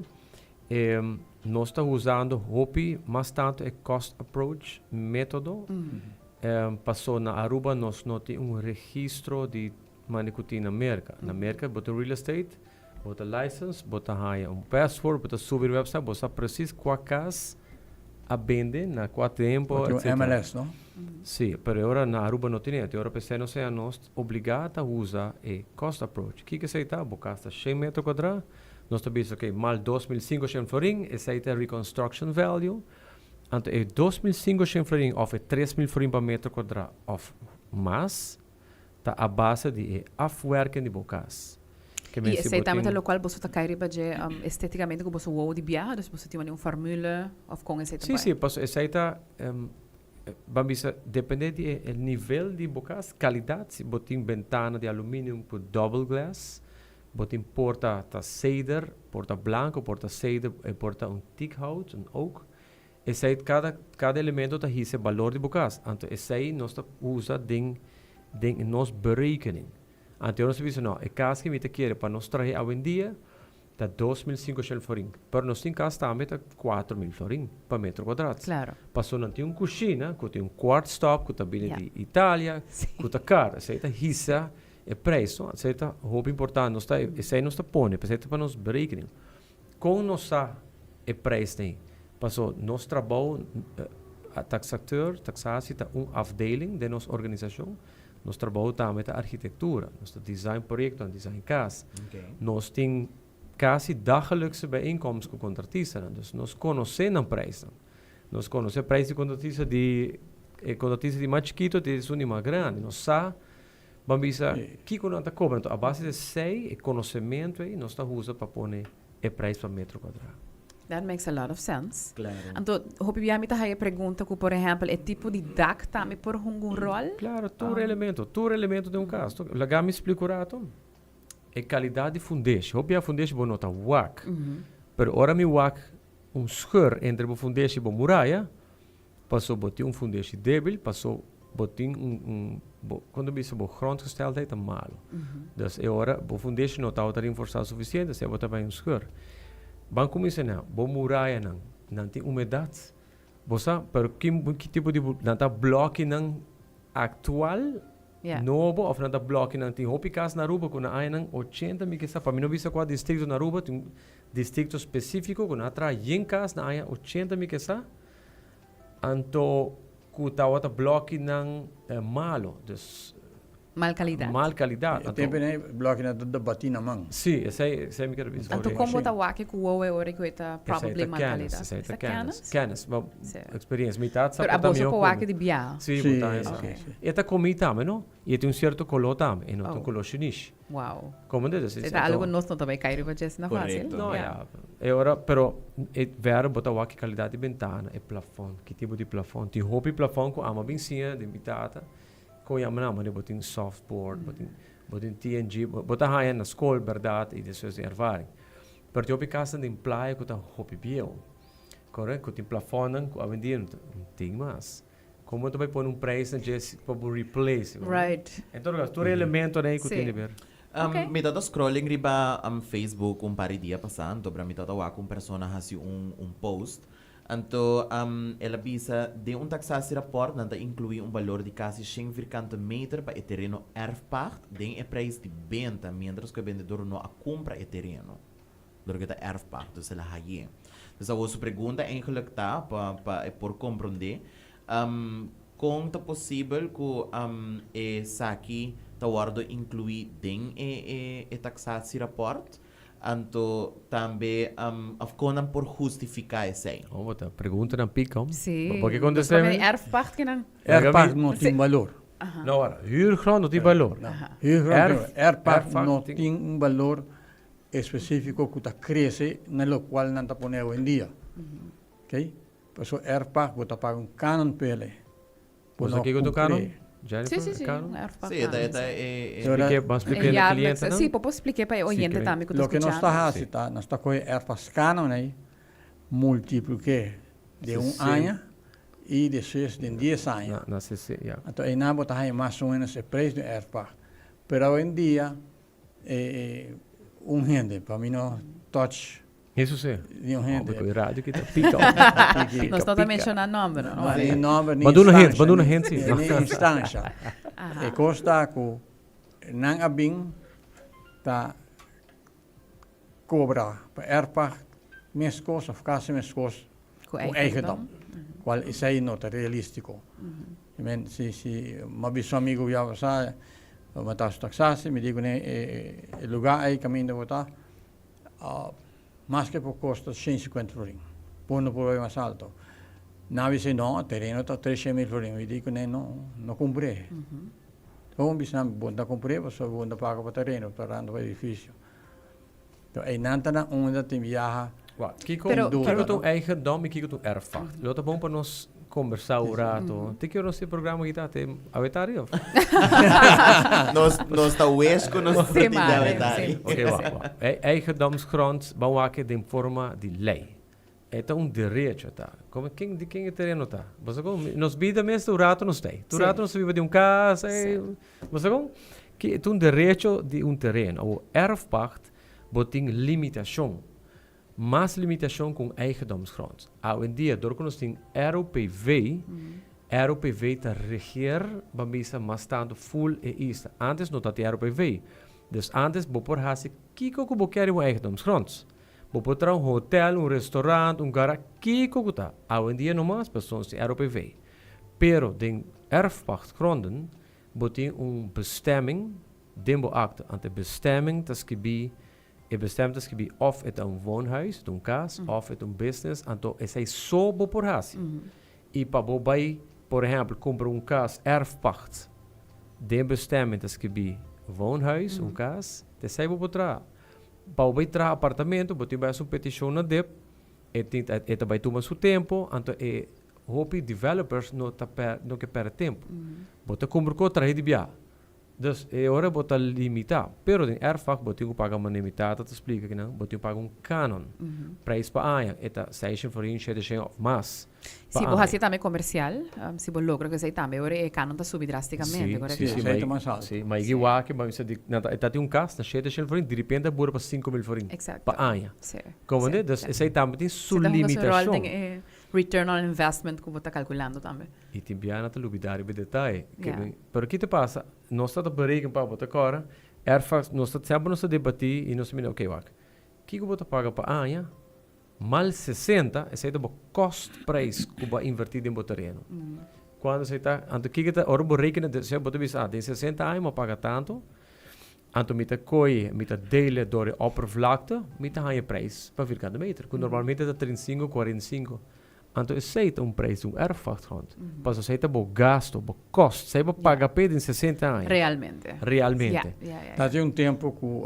E nos ta usando hopi mas tanto e cost approach metodo. Paso na Aruba nos no tin un registro di mane cu tin na Merca. Na Merca bo ta real estate, bo ta license, bo ta haya un passport, bo ta subi website, bo sa precies cua cas. a bende na cua tempo, Bo tin etcetera. MLS, no? Sí, pero e ora na Aruba no tin e ora p'esei nos sea nos obligá ta usa e cost approach. Kiko esei ta? Bo kas ta shen metro kuadrá, nos ta bisa okay, mal 2500 florin, esei ta e reconstruction value. Anto e 2500 florin òf e 3000 florin pa metro kuadrá òf mas ta a base di e afwerking di bo kas. Ke I men si esei bo tambe ta tin. lokual boso ta kai riba dje estetikamente ku boso wowo di biaha? Dus boso tin wani un formule òf kon esei ta Sí, bai? sí, paso esei ta Ban bisa depende di e nivel di bo cas, calidad, si bo tin bentana di aluminium cu double glass, bo tin porta ta ceder, porta blanco, porta ceder, e porta un teakhout, un oak, esey cada cada elemento ta hisa e balor di bo cas, anto esey nos ta usa den den nos berekening. Anto nos ta bisa no, e cas ki mi ta kere pa nos trahe awendia Ta 2500 florin. Pero nos tin cas tambe ta 4000 florin pa metro cuadrat. Claro. Paso nan tin un cushina cu tin un quartz top cu ta bini Ja. di Italia, Sí. cu ta car. Esey ta hisa e prijs, no? Esey ta hopi importante. Nos ta, esey nos ta pone, pesey ta pa nos berekening. Con nos sa e prijs nei? Paso nos trabou, taxateur, taxatie ta un afdeling den nos organisacion. Nos trabou tambe ta architectura. Nos ta design proyectonan, design cas. Nos tin casi dagelijkse bijeenkomst cu contratistanan. Dus nos conoce nan prijsnan. Nos conoce prijs di contratista di e contratista di mas chikito te esun di mas grandi. Nos sa, ban bisa, kico nan ta cobra. Enton a base di esey, e conocemento ey, nos ta usa pa pone e prijs pa metro cuadra. That makes a lot of sense. Claro. Anto, hopi bia mi ta haya pregunta ku, por ehèmpel, e tipo di dak tambe por hunga un ròl? Claro, tur elemento, tur elemento den un kas. Laga mi splika un rato. E kalidat di fundeshi. Hopi bia fundeshi bo no ta wak. Pero ora mi wak un scheur entre bo fundeshi i bo muraya, Paso bo tin un fundeshi debil, paso bo tin un, un bo, kon ta bisa, bo grondgesteldheid ta malo. Dus e ora bo fundeshi no tabata rinforsá sufisiente, asina bo ta bai un scheur. Ban kuminsá na bo murayanan, nan tin humedat. Bo sa, pero ki, ki tipo di, nan ta blòkinan aktual, nobo, òf nan ta blòkinan, tin hopi kas na Aruba ku na añanan ochenta mi ke sa, pa mi no bisa kua distrikto na Aruba, tin un distrikto spesífiko ku nan a traha yen kas na aña ochenta mi ke sa, Anto ku tabata blòkinan malo, dus. Mal kalidat. Mal kalidat. E tempu ei blòkinan ta debati na man. Sí, esei, esei mi ker bisa. Anto kon bo ta wak ku wowo e ora ku e ta probably mal kalidat? Esei ta kennis, esei ta kennis. Bo experiencia, mi tata sa Pero por ta aboso mihó por ku wak mi. di bia. Sí, bo ta esa. E ta komí tambe, no? I e tin un sierto koló tambe, e no ta un koló shinish. Wow. Como dit? E ta algo nos no ta bay cay riba dje asina facil. No, ya. E ora, pero e verbo bo ta wak e calidad di bentana, e plafond, ki tipo di plafond. Tin hopi plafond cu ama bin siña den mi tata, con yama nan, mane bo tin softboard, bo tin, bo tin TNG, bo ta haya na scol berdad y despues den ervaring. Pero tin hopi casnan den playa cu ta hopi bieu, correct, cu tin plafondnan cu awendia no tin mas. Como ta bay pone un prijs na dje pa bo replace? Right. En todo caso, tur e elementonan ey cu tin di ber. Ok. Mi tata scrolling riba Facebook un par di dia pasa, anto bra mi tata wak un persona hasi un un post, anto el a bisa den un taxatierapport nan ta inclui un balor di casi shen vierkante meter pa e tereno erfpacht den e prijs di benta mientras cu e bendedor no a cumpra e tereno. Dor ku e ta erfpacht, dus el a haye. Dus awor su pregunta eigenlijk ta, pa pa e por komprondé, kon ta posibel ku esaki ta wòrdu inkluí den e e e taksatierapport? Anto tambe òf kon nan por hustifiká esei? Oh, bo ta preguntanan pika, hom. Sí. Bo ke kontest'é? Nos papia di erfpacht kinan. Erfpacht no tin balor. No, ora, huurgrond no tin balor. Huurgrond, erfpacht no tin un balor específico cu ta crece na locual nan ta pone awendia. Ok? Paso erfpacht bo ta paga un canon p'ele. Bo Bo sa no kico ta un canon? cumpr'e. Jennifer, Sí, sí, sí, canon? un erfpacht Sí, e ta, canon, e ta sí. e, e. Explique, ban explique E na jaarlijkse, clientenan. sí, bo por explique pa e Sí, oyente que- tambe cu ta Loke nos ta scuchando. haci ta, nos ta coge erfpacht canon ey, multiplique den un Sí. aña y despues den dies aña. Na, na sese, ya. Anto eynan bo ta haya mas o menos e prijs di un erfpacht. Pero awendia E un hende, pa mi no touch Eso sí. ni un hende. Hombre, radio kita pica. Nos no ta menciona nomber, no? No, ni nomber, ni Manda una hint, instancia, manda una ni- hint, sí. Ni instancia. Aha. E cos ta cu nan a bin ta cobra pa erfpacht mes cos of casi mes cos Cu cu eigendom. eigendom. Cual esey no ta realistico. I men si si m'a bisa un amigo ya pasá, m'a ta su taxatie, mi di kuné e e lugá ei kaminda bo ta, maske por kosta 150 florin, por no por bai mas alto. Nan a bisa no, tereno ta 300.000 florin, mi di kuné no, no kumpr'é. Bo bisa nan bo no ta kumpr'é pasobra bo no ta paga pa tereno, bo ta ranta pa edifisio. Einan ta na unda tin biaha. Wak, kiko, kiko ta un eigendom i kiko ta un erfpacht? Lo ta bon pa nos kombersá un rato. Te ki ora nos tin programa aki ta? Te awe tardi of? Nos, nos ta wish ku nos Sí, tin te mare, awe tardi. sí. Oké, wak, wak. E eigendomsgrond, ban wak den forma di lei. E ta un derecho ta. Como ken, di ken e tereno ta? Bo sa kon? Nos bida mes tur rato nos ta ei. Tur rato nos ta biba di un cas, ei. Bo sa kon? Ki ta un derecho di un tereno. Awor, erfpacht, bo tin limitacion. Mas limitacion cu un eigendomsgrond. Awendia, dor cu nos tin ROPV, ROPV ta regeer, ban bisa, mas tanto full e isla. Antes no tatin ROPV. Dus antes bo por haci kico cu bo kier riba un eigendomsgrond. Bo por traha un hotel, un restaurant, un gara, kiko ku ta. Awendia no mas pasobra nos tin ROPV. Pero den erfpachtgronden bo tin un bestemming den bo akte. Anto e bestemming ta skibí, e bestemming ta skibí òf e ta un woonhuis, e ta un kas, òf e ta un business. Anto esei so bo por hasi. I pa bo bai, por ehèmpel, kumpra un kas erfpacht, den bestemming ta skibí woonhuis, un kas, ta esei bo por traha. Pa bo bai traha apartamento, bo tin bai haci un peticion na dip, e tin e ta bai tuma su tempo, anto e hopi developers no ta per no ke perde tempo. Bo ta cumpra cu traha di bia. Dus e ora bo ta limita. Pero den erfpacht bo tin cu paga manera mi tata ta splica kinan, bo tin cu paga un canon. Prijs pa aña e ta seishent florin, sheteshent of mas. Si bo haci tambe comercial, si bo logra cu esey tambe, ora e canon ta subi drasticamente, correcto? Si, si, Esey ta mas alto. Si, ma e wak ba mester di, nan ta, e ta tin un cas na 700 florin, di repente a bura pa 5000 florin Exacto. pa aña. Si, Comprende? si, Dus si. esey tambe tin su Si ta hunga su rol limitacion. den e return on investment cu bo ta calculando tambe. Y tin bia nan ta lubida riba e detaye. Ke Ja. men, pero ki ta pasa? Nos ta ta bereken pa bo ta cora, erfpacht, nos ta semper nos ta debati y nos ta mira, okay wak, kico bo ta paga pa aña? Mal 60, esei ta bo kostprijs ku bo a invertí den bo tereno. Kuantu esei ta? Anto kiko ta, ora bo rekena, sea bo ta bisa, ah, den 60 aña mi a paga tantu, anto mi ta koe, mi ta dele dor e oppervlakte, mi ta haña e prijs pa vierkante meter, ku normalmente ta 35, 45. Anto esei ta un prijs di un erfpachtgrond. Pasobra esei ta bo gasto, bo kost, esei bo paga p'e den 60 aña. Realmente. Realmente. Ja, ja, ja, ja. Ta tin un tempu ku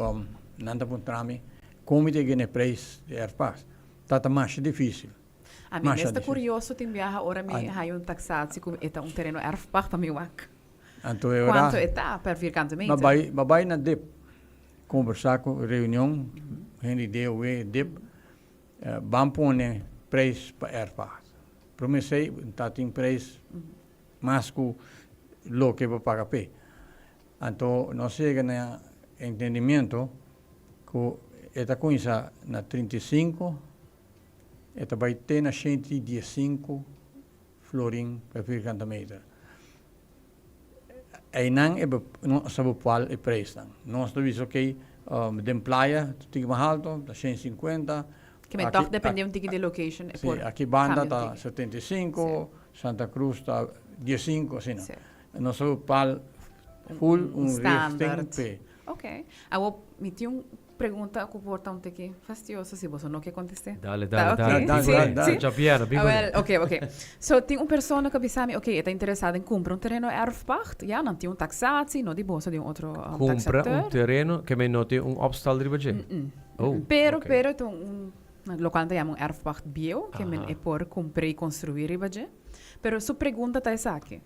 nan ta puntra mi, Kon mi ta gana e prijs di erfpacht? Ta ta masha dificil. A mi mes ta curioso tin biaha ora mi haya un taxatie cu e ta un tereno erfpacht pa mi wak. Anto e ora. Cuanto e ta per vierkante meter? Ma bai, ma bai na dip conversa cu reunion hende di DOW dip ban pone prijs pa erfpacht. Prome esey ta tin prijs mas cu loke bo paga p'e. Anto nos yega na entendimiento ku e ta kuminsá na 35, e ta bai te na 115 florin per vierkante meter. Einan e nos ta bepaal e prijsnan. Nos ta bisa oké, den playa ta tiki mas alto, ta 150. Ke men tòg dependé un tiki di location e por Sí, aki banda kambia un ta tiki. 75, Santa Cruz ta 15, asina. Nos ta bepaal full un richting p'e. Ok. Awor mi tin un pregunta ku por ta un tiki fastioso si boso no ke kontest'é. Dale, dale, Ta dale. ok? Dale, Sí, dale, dale. sí. Javier, bin Awel, ok, ok. So tin un persona ku a bisa mi, ok, e ta interesá den kumpra un tereno erfpacht. Ya, nan tin un taksatie, no di boso, di un otro Kumpra un taksatèr. tereno ke men no tin un opstal riba dje? Oh, Pero, ok. pero ta un, lokual nan ta yama un erfpacht bieu, ke men Aha. e por kumpra i konstruí riba dje. Pero su pregunta ta esaki.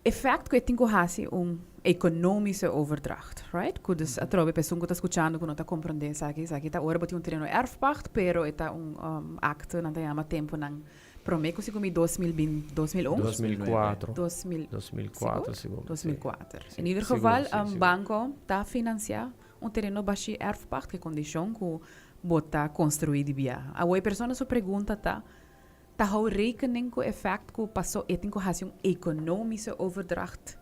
Effect ku e tin ku hasi un economische overdracht, right? Ku dus atrobe p'esun ku ta skuchando ku no ta komprondé esaki, esaki ta ora bo tin un tereno erfpacht, pero e ta un akte, nan ta yama tempunan promé ku segun mi 2000 bin, 2001? 2004. 2000, 2004, sigur? sigur. 2004. Sí, In ieder sigur, geval, sí, sigur. banko ta finansiá un tereno bashí erfpacht ku e kondishon ku bo ta konstruí di biaha. Awor e persona su pregunta ta, Ta hou rekening ku effect ku paso e tin ku hasi un economische overdracht.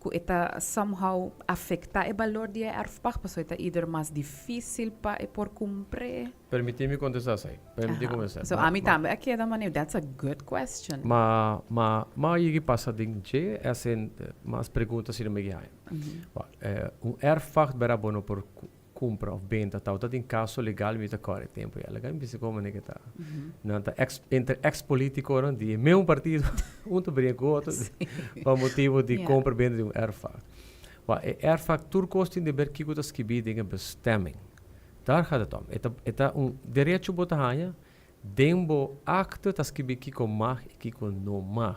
Ku e ta somehow afektá e balor di e erfpacht pasobra e ta either mas difísil pa e por kumpr'é. Permití mi kontestá esei. Permití Aha. kontestá. So ami tambe a keda manera, that's a good question. Ma, ma, ma a yegi pasa den dje, as in, mas pregunta si no mi haña. Wak, un erfpacht bera bo no por kumpra of benta tau ta tin kaso legal mi ta kòrda e tempu ya. Laga mi bisa komo manera ke ta. Nan ta ex, entre ex politikonan di e meun partido, un ta bringa ku otro pa motibu di kompra benta di un erfpacht. Wak, e erfpacht tur kos tin di ber kiko ta skibí den e bestemming. Daar gaat het om. E ta, e ta un derecho bo ta haña, den bo akte ta skibí kiko mag i kiko no mag.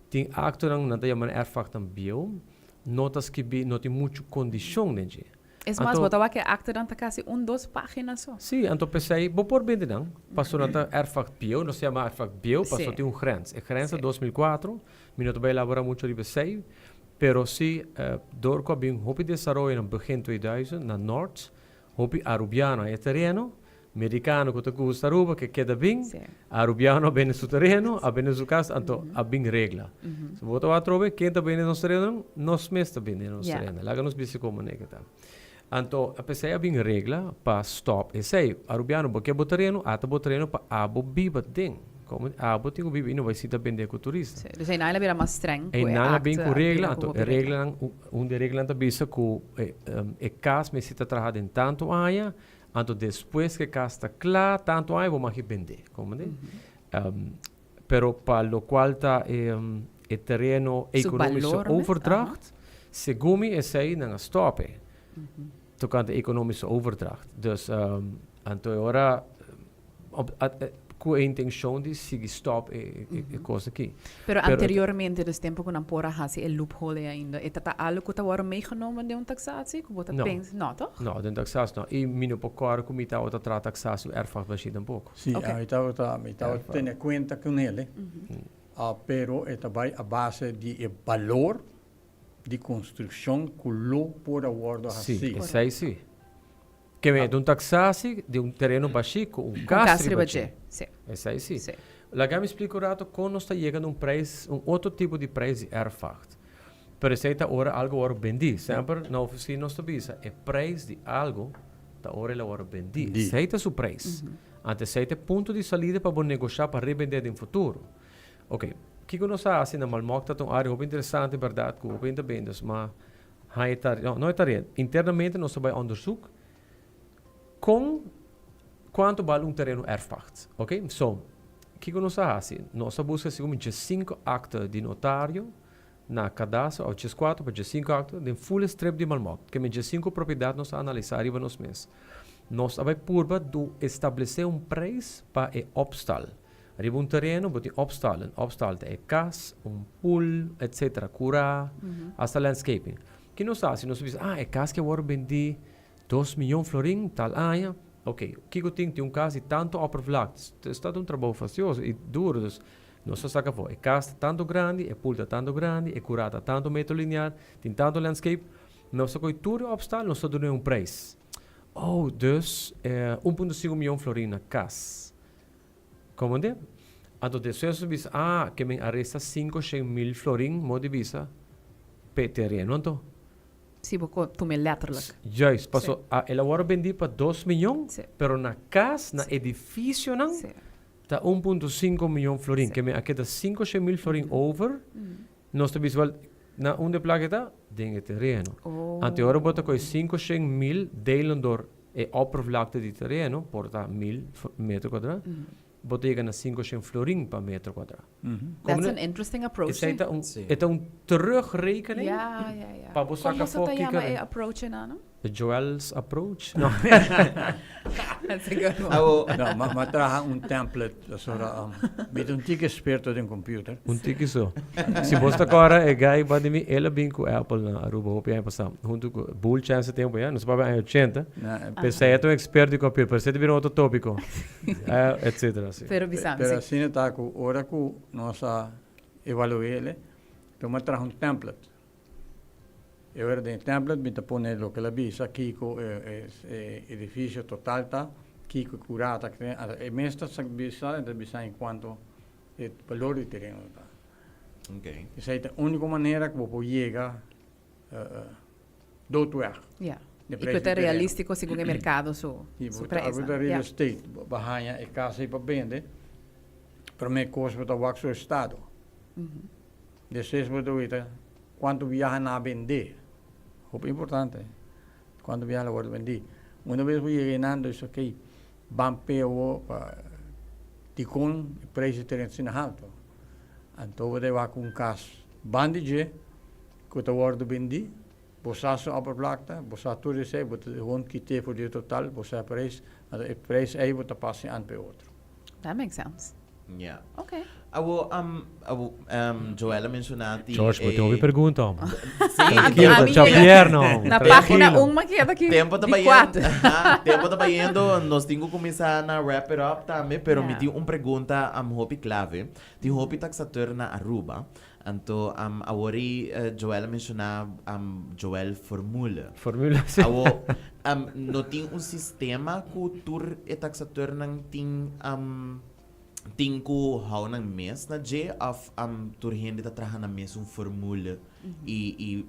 Tin aktonan, nan ta yama nan erfpachtnan bieu, no ta skibí, no tin muchu kondishon den dje. Es mas, bo ta wak e aktenan ta kasi un dos pagina so. Sí, anto p'esei bo por bende nan, pasobra nan ta erfpacht bieu, nos ta yama erfpacht bieu pasobra tin un grens. E grens ta 2004, mi no ta bai elabora muchu riba esei, pero sí dor ku a bin hopi desaroyo na begin 2000 na Nort, hopi Arubiano a e tereno, Merikano ku ta gusta Aruba ke keda bin, Arubiano a bende su tereno, a bende su kas, anto a bin regla. So bo ta wak atrobe ken ta bende nos terenonan? Nos mes ta bende nos tereno. Laga nos bisa komo manera ke ta. Anto p'esei a bin regla pa stòp esei. Arubiano bo ke bo tereno, ata bo tereno pa abo biba den. Komo abo tin ku biba i no bai sinta bende ku turista. Dus einan el a bira mas streng ku e Einan a bin ku regla, anto e reglanan, un di e reglanan ta bisa ku e kas mester ta traha den tantu aña, Anto despues ku e kas ta kla, tantu aña bo mag e bendé. Komprendé? Pero pa lokual ta e e tereno Su economische balor mes, overdracht, segun mi esei nan a stòp e. Tokante economische overdracht. Dus anto e ora Ku e intencion di sigui stop e e cos aki. Pero anteriormente, dus tempo ku nan por a hasi e loophole ei ainda, e ta ta algo ku ta wòrdu meegenomen den un taxatie? Ku bo ta pensa? No, toch? No, den taxatie no. I mi no por kòrda ku mi tabata traha taxatie ku erfpacht tampoko. Sí, mi tabata, mi tabata tene kuenta ku nele, pero e ta bai a base di e balor di konstrukshon ku lo por a wòrdu hasí. Sí, esei sí. Ke men ta un taxatie di un tereno bashí ku un kas riba dje. Esei sí. Laga mi splika un rato kon nos ta yega na un prijs, un otro tipo di prijs di erfpacht. Pero esei ta ora algo wòrdu bendí. Semper na ofisina nos ta bisa e prijs di algo ta ora el a wòrdu bendí. Esei ta su prijs. Anto esei ta e punto di salida pa bo negoshá pa rebendé den futuro. Oke, kiko nos a hasi na Malmok ta ta un área hopi interesante bèrdat ku hopi hende ta bende. Ma Haña e tarea, no, no e tarea, internamente nos ta bai onderzoek kon, kuantu bal un tereno erfpacht. Oké, so, kiko nos a hasi? Nos a buska segun mi diesinku akte di notario na kadastro, òf dieskuater pa diesinku akte, den ful e strip di Malmok. Ke men diesinku propiedat nos a analisá riba nos mes. Nos a bai purba du establesé un preis pa e opstal. Riba un tereno bo tin opstal. Un opstal ta e kas, un pool, etcetera, kurá, hasta landscaping. Ki nos ta hasi? Nos ta bisa, ah, e kas ke wòrdu bendí dos miyon florin tal aña. Oké, kiko tin? Tin un kas di tantu oppervlakte. Es ta un trabou fastioso i duru. Dus, nos ta saka afó, e kas ta tantu grandi, e pool ta tantu grandi, e kurá ta tantu metro lineal, tin tantu landscape. Nos ta kohe tur e opstal, nos ta dun'é un preis. Oh, dus, un punto sinku miyon florin na kas. Komende? Anto despues nos bisa, ah, ke men a resta 500.000 florin, mo di bisa, p'e tereno anto. Si bo ko tum'e letterlijk. Juist, paso a el a wòrdu bendí pa 2 miyon, pero na kas, na edifisionan, ta 1.5 miyon florin. Ke men a keda 500.000 florin over, nos ta bisa, wèl, na unda e plaka e ta? Den e tereno. Anto e ora bo ta kohe 500.000 delen dor E oppervlakte di tereno por ta 1000 metro kuadrá, bo ta yega na 500 florin pa metro kuadrá. That's an interesting approach. Esei ta un, e ta un terugrekening pa bo saka Kon boso afó ta kiko yama e approach einan, no? The Joel's approach? No. That's a good one. Awo. No, ma, ma traha un template, pasobra mi ta un tiki experto den computer. Un tiki so. Si bo ta kòrda e guy ba di mi, el a bin ku Apple na Aruba hopi aña pasá, huntu ku Bull Chance e tempu ya, nos papia aña ochenta. P'esei e ta un experto di computer, pero esei ta bira un otro tópiko, etcetera, si. Pero bisa mi Pero si. asina ta ku ora ku nos a evalu'é, tuma traha un template. E ora den e template mi ta pone loke el a bisa, kiko e e edifisio total ta, kiko e kurá ta, e mes ta bisa, e ta bisa en kuanto e balor di tereno ta. Okay. Esei ta e úniko manera ku bo por yega. Doodweg. Ja. Y cu ta realistico segun e mercado su su prijs. Si, bo ta real estate, bo haña e cas ey pa bende, prome cos bo ta wak su estado. Despues bo ta wita cuanto biaha nan a bende. Hopi importante, cuanto biaha lo wordo bendi. Una bes bo yega eynan, bo bisa ok, ban p'e awo pa dicon e prijs di tereno ta asina halto. Anto bo ta wak un cas ban di dje. Ku ta wòrdu bendí, bo sa su oppervlakte, bo sa tur esei, bo ta gewoon kit'é for di e total, bo sa e preis, anto e preis ei bo ta pasa an pa e otro. That makes sense. Ja. Okay. Awo, awo, Joel a menshoná ti George, bo e tin hopi pregunta, homber. Sí, Tranquilo, Ami ta yega djapierno, homber. na página Tranquilo. un m'a keda aki Tempo ta di bayendo, kuater. aha, tempo ta bayendo, nos tin ku kuminsá na wrap it up tambe, pero mi Ja. tin un pregunta hopi klave. Tin hopi taxateur na Aruba Anto awor i Joel a menshoná Joel formule. Formule, si. Awor no tin un sistema ku tur e taksatornan tin tin ku hou nan mes na dje òf tur hende ta traha na mesun formule i i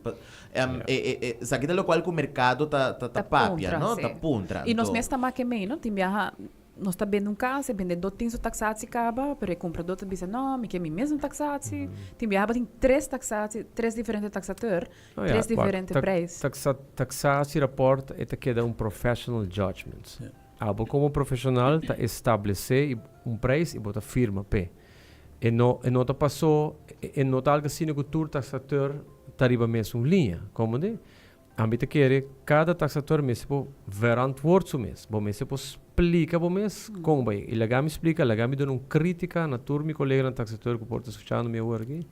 esaki ta lokual ku merkado ta ta papia no ta puntra. I nos mes ta make mei no tin biaha Nos ta bende un cas, e bendedor tin su taxatie caba, pero e comprador ta bisa, no, mi ke mi mesmo taxatie. Tin biaha bo tin tres taxatie, tres diferente taxateur, No, ja, tres wak, diferente ta- prijs. taxa- taxatierapport e ta keda un professional judgment. Abo como profesional ta establece i un prijs i bo ta firma p'e. E no, e no ta paso, e, e no ta algo asina cu tur taxateur ta riba mesun liña, comprende? Ami ta kere kada taxator mester por verantwoord su mes. Bo mester por splika bo mes kon bai. I laga mi splika, laga mi duna un kritika na tur mi koleganan taxator ku por ta skuchando mi awor aki.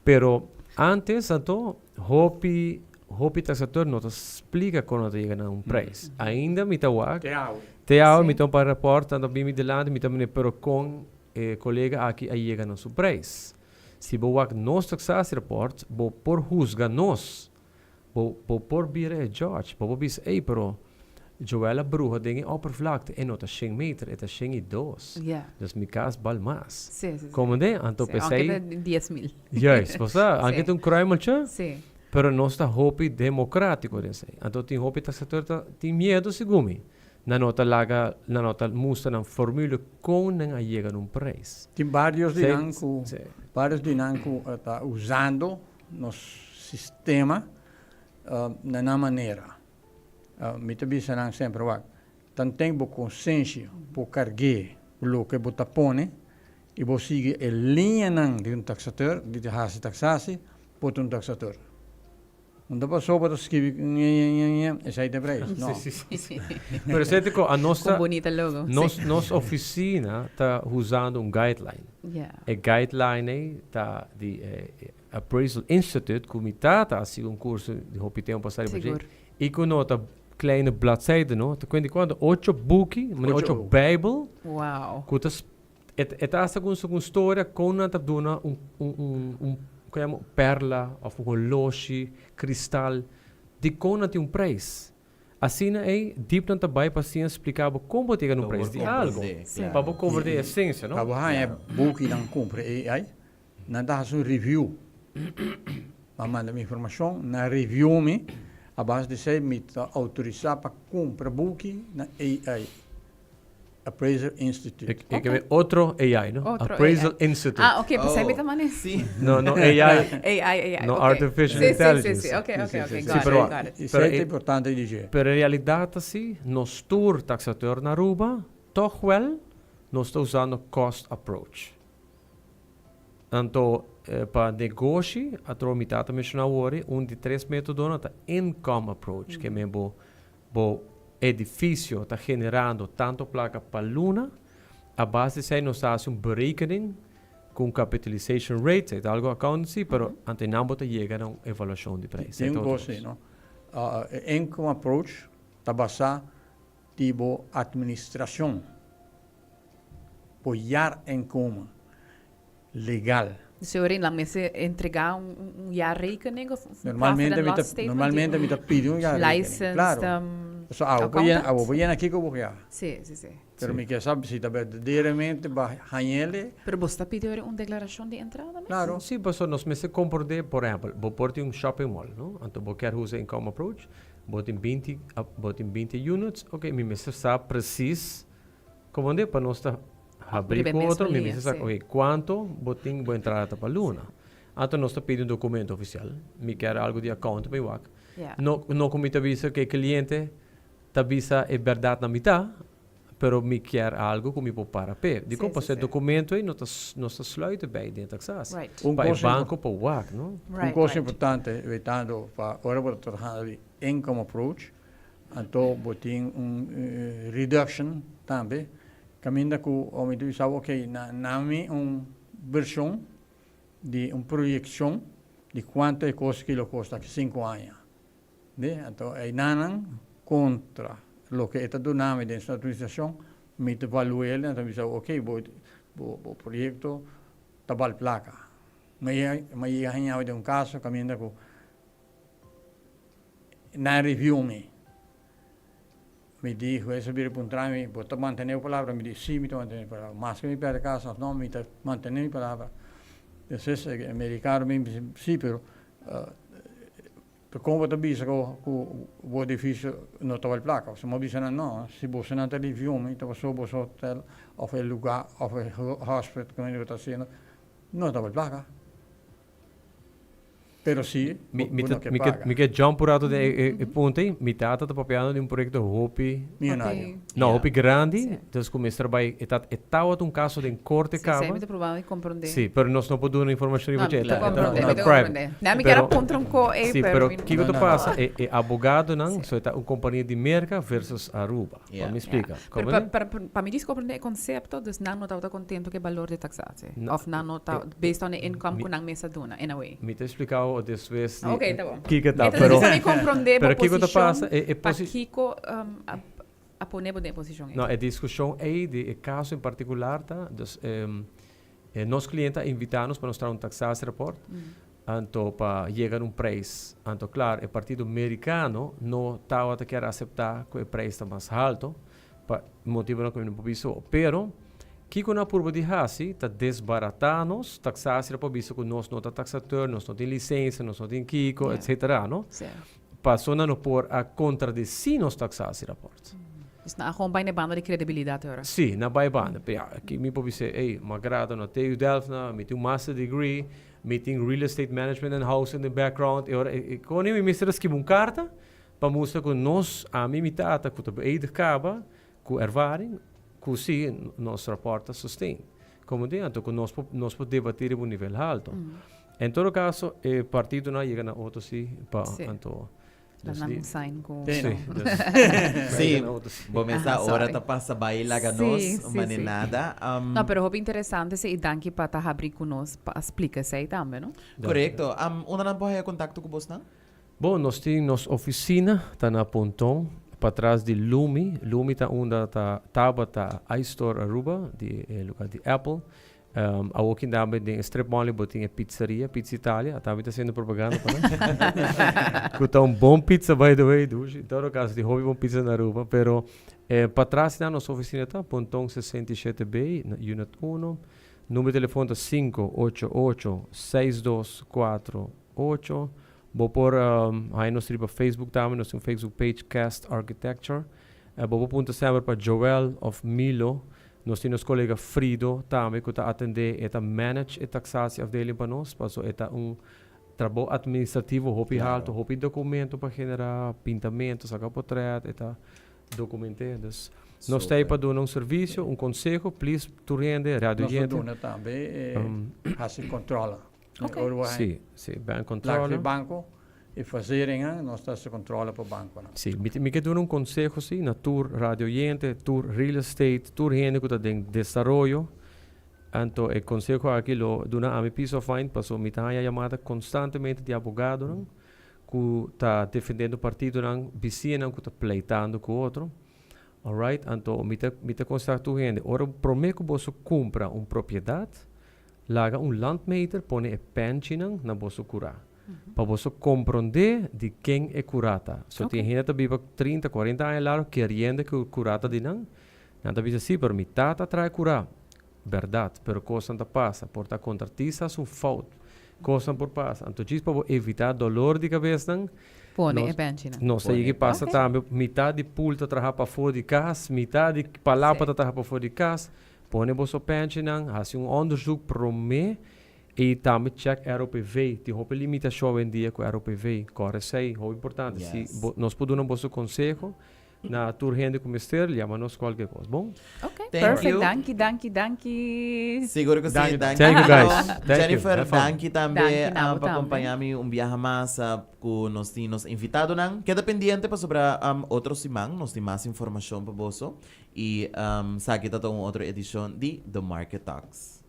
Pero antes anto hopi hopi taxator no ta splika kon nan ta yega na un prijs. Ainda mi ta wak. Te awe. Te awe mi ta un par raport nan ta bin mi dilanti mi ta mira pero kon e kolega aki a yega na su prijs. Si bo wak nos taxatierapport bo por husga nos. Bo bo por bira e judge. Bo por bisa, ey, pero Joel a bruha den e oppervlakte. E no ta shen meter, e ta shen i dos. Ja. Dus mi kas bal mas. Sí, sí, sí. Komende? Anto Sí, p'esei. aunke ta 10.000. Juist, bo sa, aunke Sí. ta un kruimeltje, Sí. pero nos ta hopi democratico den esei. Anto tin hopi taxateur ta tin miedo segun mi. Nan no ta laga, nan no ta mustra nan formule kon nan a yega na un prijs. Tin varios di Sí, nan ku, sí. varios di nan ku ta usando nos sistema na nan manera. Mi ta bisa nan semper, wak, tanten bo konsensia por karg'é loke bo ta pone i bo sigui e liñanan di un taksateur, di ta hasi taksasi, bo ta un taksateur. Un ta paso bo ta skibi ñe ñe ñe ñe, esei ta e prijs. No. Sí, sí, sí. Pero esei ta ko, a nos Con ta, bonita logo. nos, nos oficina ta usando un guideline. Yeah. E guideline ei ta di e Appraisal Institute ku mi tata a sigui un kurso di hopi tempu pasá riba dje. Sigur. I ku no ta kleine bladzijde no, ta kuenti kuantu? Ocho buki, mane Ocho ocho buki. Bijbel Wow. ku ta e ta e ta hasta ku un storia kon nan ta duna un un un un ku yama perla òf un holoshi, kristal, dikon nan tin un preis. Asina ei diep nan ta bai pa siña splika bo kon bo ta yega na un Pa bo preis di algu, comprende, Sí. pa bo komprende e esensia, no? Pa bo haña bukinan kumpra AI, Nan ta hasi un review. Nan manda mi informashon, nan review mi, a base di esei mi ta outorisá pa kumpra buki na AI, Appraiser Institute. E ke otro AI, no? Otro Appraisal AI. Institute. Ah, ok, p'esei mi ta mane. Sí. No, no AI. AI, AI, No ok. artificial Sí, sí, intelligence. Sí, sí, ok, ok, Sí, ok, sí, sí, got Sí, it, pero- got it. Esei Pero ta e- importante di dje. Pero en realidad ta si, nos tur taxateur na Aruba, toch wel, nos ta usando cost approach. Anto pa negoshi, atrobe mi tata menshoná awor, un di tres metodonan ta income approach, ke men bo bo edifisio ta generando tanto plaka pa luna, a base di esei nos ta hasi un berekening ku un capitalization rate, esei ta algo accountancy, pero anto einan bo ta yega na un evaluashon di prijs. Tin un kos ei, no? E income approach ta basá di bo administrashon. Bo jaarinkomen legal. Dus e ora nan mester entrega un jaarrekening of un Normalmente profit and mi ta loss statement? normalmente mi ta pidi un jaarrekening, Licensed, claro. So abo por yena, abo por yena kiko bo kia. Si, si, si. Pero mi kier sa si ta berdaderamente bo hañ'ele. Pero bo sta pidi ora un declaracion di entrada mes? Claro. Si, pasobra nos mester comprende, por ehempel, bo por tin un shopping mall, no? Anto bo kier usa income approach, bo tin binti, bo tin binti units, ok, mi mester sa precies, comprende? Pa nos ta habri Riba e cu mesmo otro, mi liña, mester sa, si. ok, cuanto bo tin bo entrada ta pa luna. Anto nos ta pidi un documento oficial, mi kier algo di account pa mi wak. No, no cu mi ta bisa cu e cliente ta bisa e berdad na mitad, pero mi kier algo cu mi por para p'e. Dicon? Pasobra e documento ey no ta, nos ta sluiten bij den taxatie. Un Pa e cos banco por wak, no? Un cos importante, wetando pa ora bo ta trahando di income approach, anto bo tin un reduction tambe, caminda cu mi ta bisa bo, ok, na mi un version di un proyeccion di cuanto e cos ki lo costa aki cinco aña. Be, anto einanan contra loke e ta duna mi den su administracion, mi ta valuel, anto mi bisa, ok, bo, bo, bo proyecto ta bal placa. Mi a yega haña den un caso caminda cu nan review mi. Mi di, hues a bira puntra mi, bo ta mantene bo palabra? Mi di, si, mi ta mantene mi palabra. Maske mi perde cas of no, mi ta mantene mi palabra. Despues e mericano bin bisa, si, pero con bo ta bisa cu bo edificio no ta bal placa? Mi a bisa nan, no, si bosonan ta review mi, ta pasobra boso hotel of e lugar of e hospital cu mi ta haciendo no ta bal placa. Pero si Mi, mi bo ta, no ke mi ke, paga. mi ke jump un rato den e, e, e punto ei. Mi tata ta papiando di un proyecto hopi, Millonario. no, hopi grandi. Sí. Dus cu mester bai, e ta, e tawat un caso den corte Sí, caba. sí, mi ta probando di comprende. Sí, pero nos no por duna informacion riba No, dje. mi ta E ta, e ta, comprende, e mi ta ta private. comprende. Na, mi kier a Pero, puntra un co ei, sí, pero pero mi no. kico No, ta no, no. pasa, e, e abogadonan, Sí. so e ta un compania di Merca versus Aruba. Pa Yeah. mi splica. Ja. Pero Comprende? pa, pa, pa mi djis comprende e concepto, dus nan no tabata contento cu e balor di taxatie. No, Of nan no ta, eh, based on e income mi cu nan mes a duna, in a way. Mi ta explica bo despues di Ok, ta bon. kico ta, Mi ta pero djis mi comprende bo pero kico ta posicion, pasa, e, e posi pakico, um, a, a pone bo den e posicion ei. No, e discusion ei di e caso in particular ta, dus, em, e nos cliente a invita nos pa nos traha un taxatierapport, anto pa yega na un prijs. Anto claro, e partido mericano no tawata kier acepta cu e prijs ta mas halto, pa motibonan cu mi no por bisa awo. Pero, kico nan a purba di haci ta desbarata nos taxatierapport, bisa cu nos no ta taxateur, nos no tin licencia, nos no tin kico, etcetera, no? Paso nan no por a contradeci nos taxatierapport. Dus nan a gewoon bai na e banda di credibilidad ora. Sí, nan bai banda. Pero ya, aki mi por bisa, ey, mi a grado na TU Delft na, mi tin un master degree, mi tin real estate management and housing den background. E ora, e koning mi mester a skibi un karta pa mustra ku nos, ami, mi tata ku ta beëdig kaba ku ervaring, ku sí nos rapport ta sustain. Komo di, anto ku nos por, nos por debati riba un nivel halto. En todo caso, e partidonan a yega na otro sí pa anto. Dus nan sign ku. Sí, dus. Sí, bo mester ora ta pasa bai laga nos, mane nada. No, pero hopi interesante si i danki pa ta habri ku nos pa a splika esei tambe, no? Korekto. Unda nan por haya kontakto ku bosnan? Bon, nos tin nos ofisina ta na Ponton, patras di Lumi. Lumi ta unda ta tabata iStore Aruba, di e lugar di Apple. Awor ki tambe den e strip mall bo tin e pizzeria, Pizza Italia, tambe ta haciendo propaganda pa nan. Cu ta un bon pizza by the way, dushi. En todo caso tin hopi bon pizza na Aruba, pero patras na nos oficina ta Ponton 67B, na unit uno. Numero di telefon ta 588 6248. Bo por haya nos riba Facebook tambe, nos tin un Facebook page Cast Architecture. Bo por punta semper pa Joel of Milo. Nos tin nos colega Frido tambe cu ta atende, e ta manage e taxatieafdeling pa nos, paso e ta un trabou administrativo hopi halto, hopi documento pa genera, pintamento, saca potret, e ta documente. Dus nos ta ey pa duna un servicio, un conseho, please tur hende, radio Nos ta oyente. duna tambe e haci controle. Si, si, bank controle. Laga di banco E faseringan nos ta haci controle pa banconan. Si, mi mi ke duna un conseho si na tur radio oyente, tur real estate, tur hende cu ta den desaroyo. Anto e conseho aki lo duna ami peace of mind paso mi ta haya yamada constantemente di abogadonan cu ta defendiendo partidonan, bisiñanan cu ta pleitando cu otro. Alright, anto mi ta mi ta conseha tur hende ora prome cu boso cumpra un propiedad laga un landmeter pone e penchinan na boso cura. Pa boso komprondé di ken e kurá ta. So tin hende ta biba 30, 40 aña largu keriendo ku e kurá ta di nan. Nan ta bisa, sí, pero mi tata a traha e kurá. Bèrdat, pero kosnan ta pasa. Por ta kontratista hasi un fout. Kosnan por pasa. Anto djis pa bo evitá dolor di kabesnan, Pone e bènchinan. nos ta yega i pasa tambe mitá di pool ta traha pafó di kas, mitá di palapa ta traha pafó di kas. Pone boso pènchinan, hasi un òndersuk promé i tambe chèk ROPV. Tin hopi limitashon awendia ku ROPV. Kòrda esei, hopi importante. Si bo nos por duna boso konseho na tur hende ku mester, yama nos kualke kos. Bon? Ok, Thank perfect. you. Danki, danki, danki. Sigur ku si. Danki. Danki. Thank you, guys. Thank you. Jennifer, Have fun. danki tambe Danki na bo pa tambe. kompañá mi un biaha mas ku nos tin nos invitadonan. Keda pendiente pasobra otro siman nos tin mas informashon pa boso. I esaki ta ta un otro edishon di The Market Talks.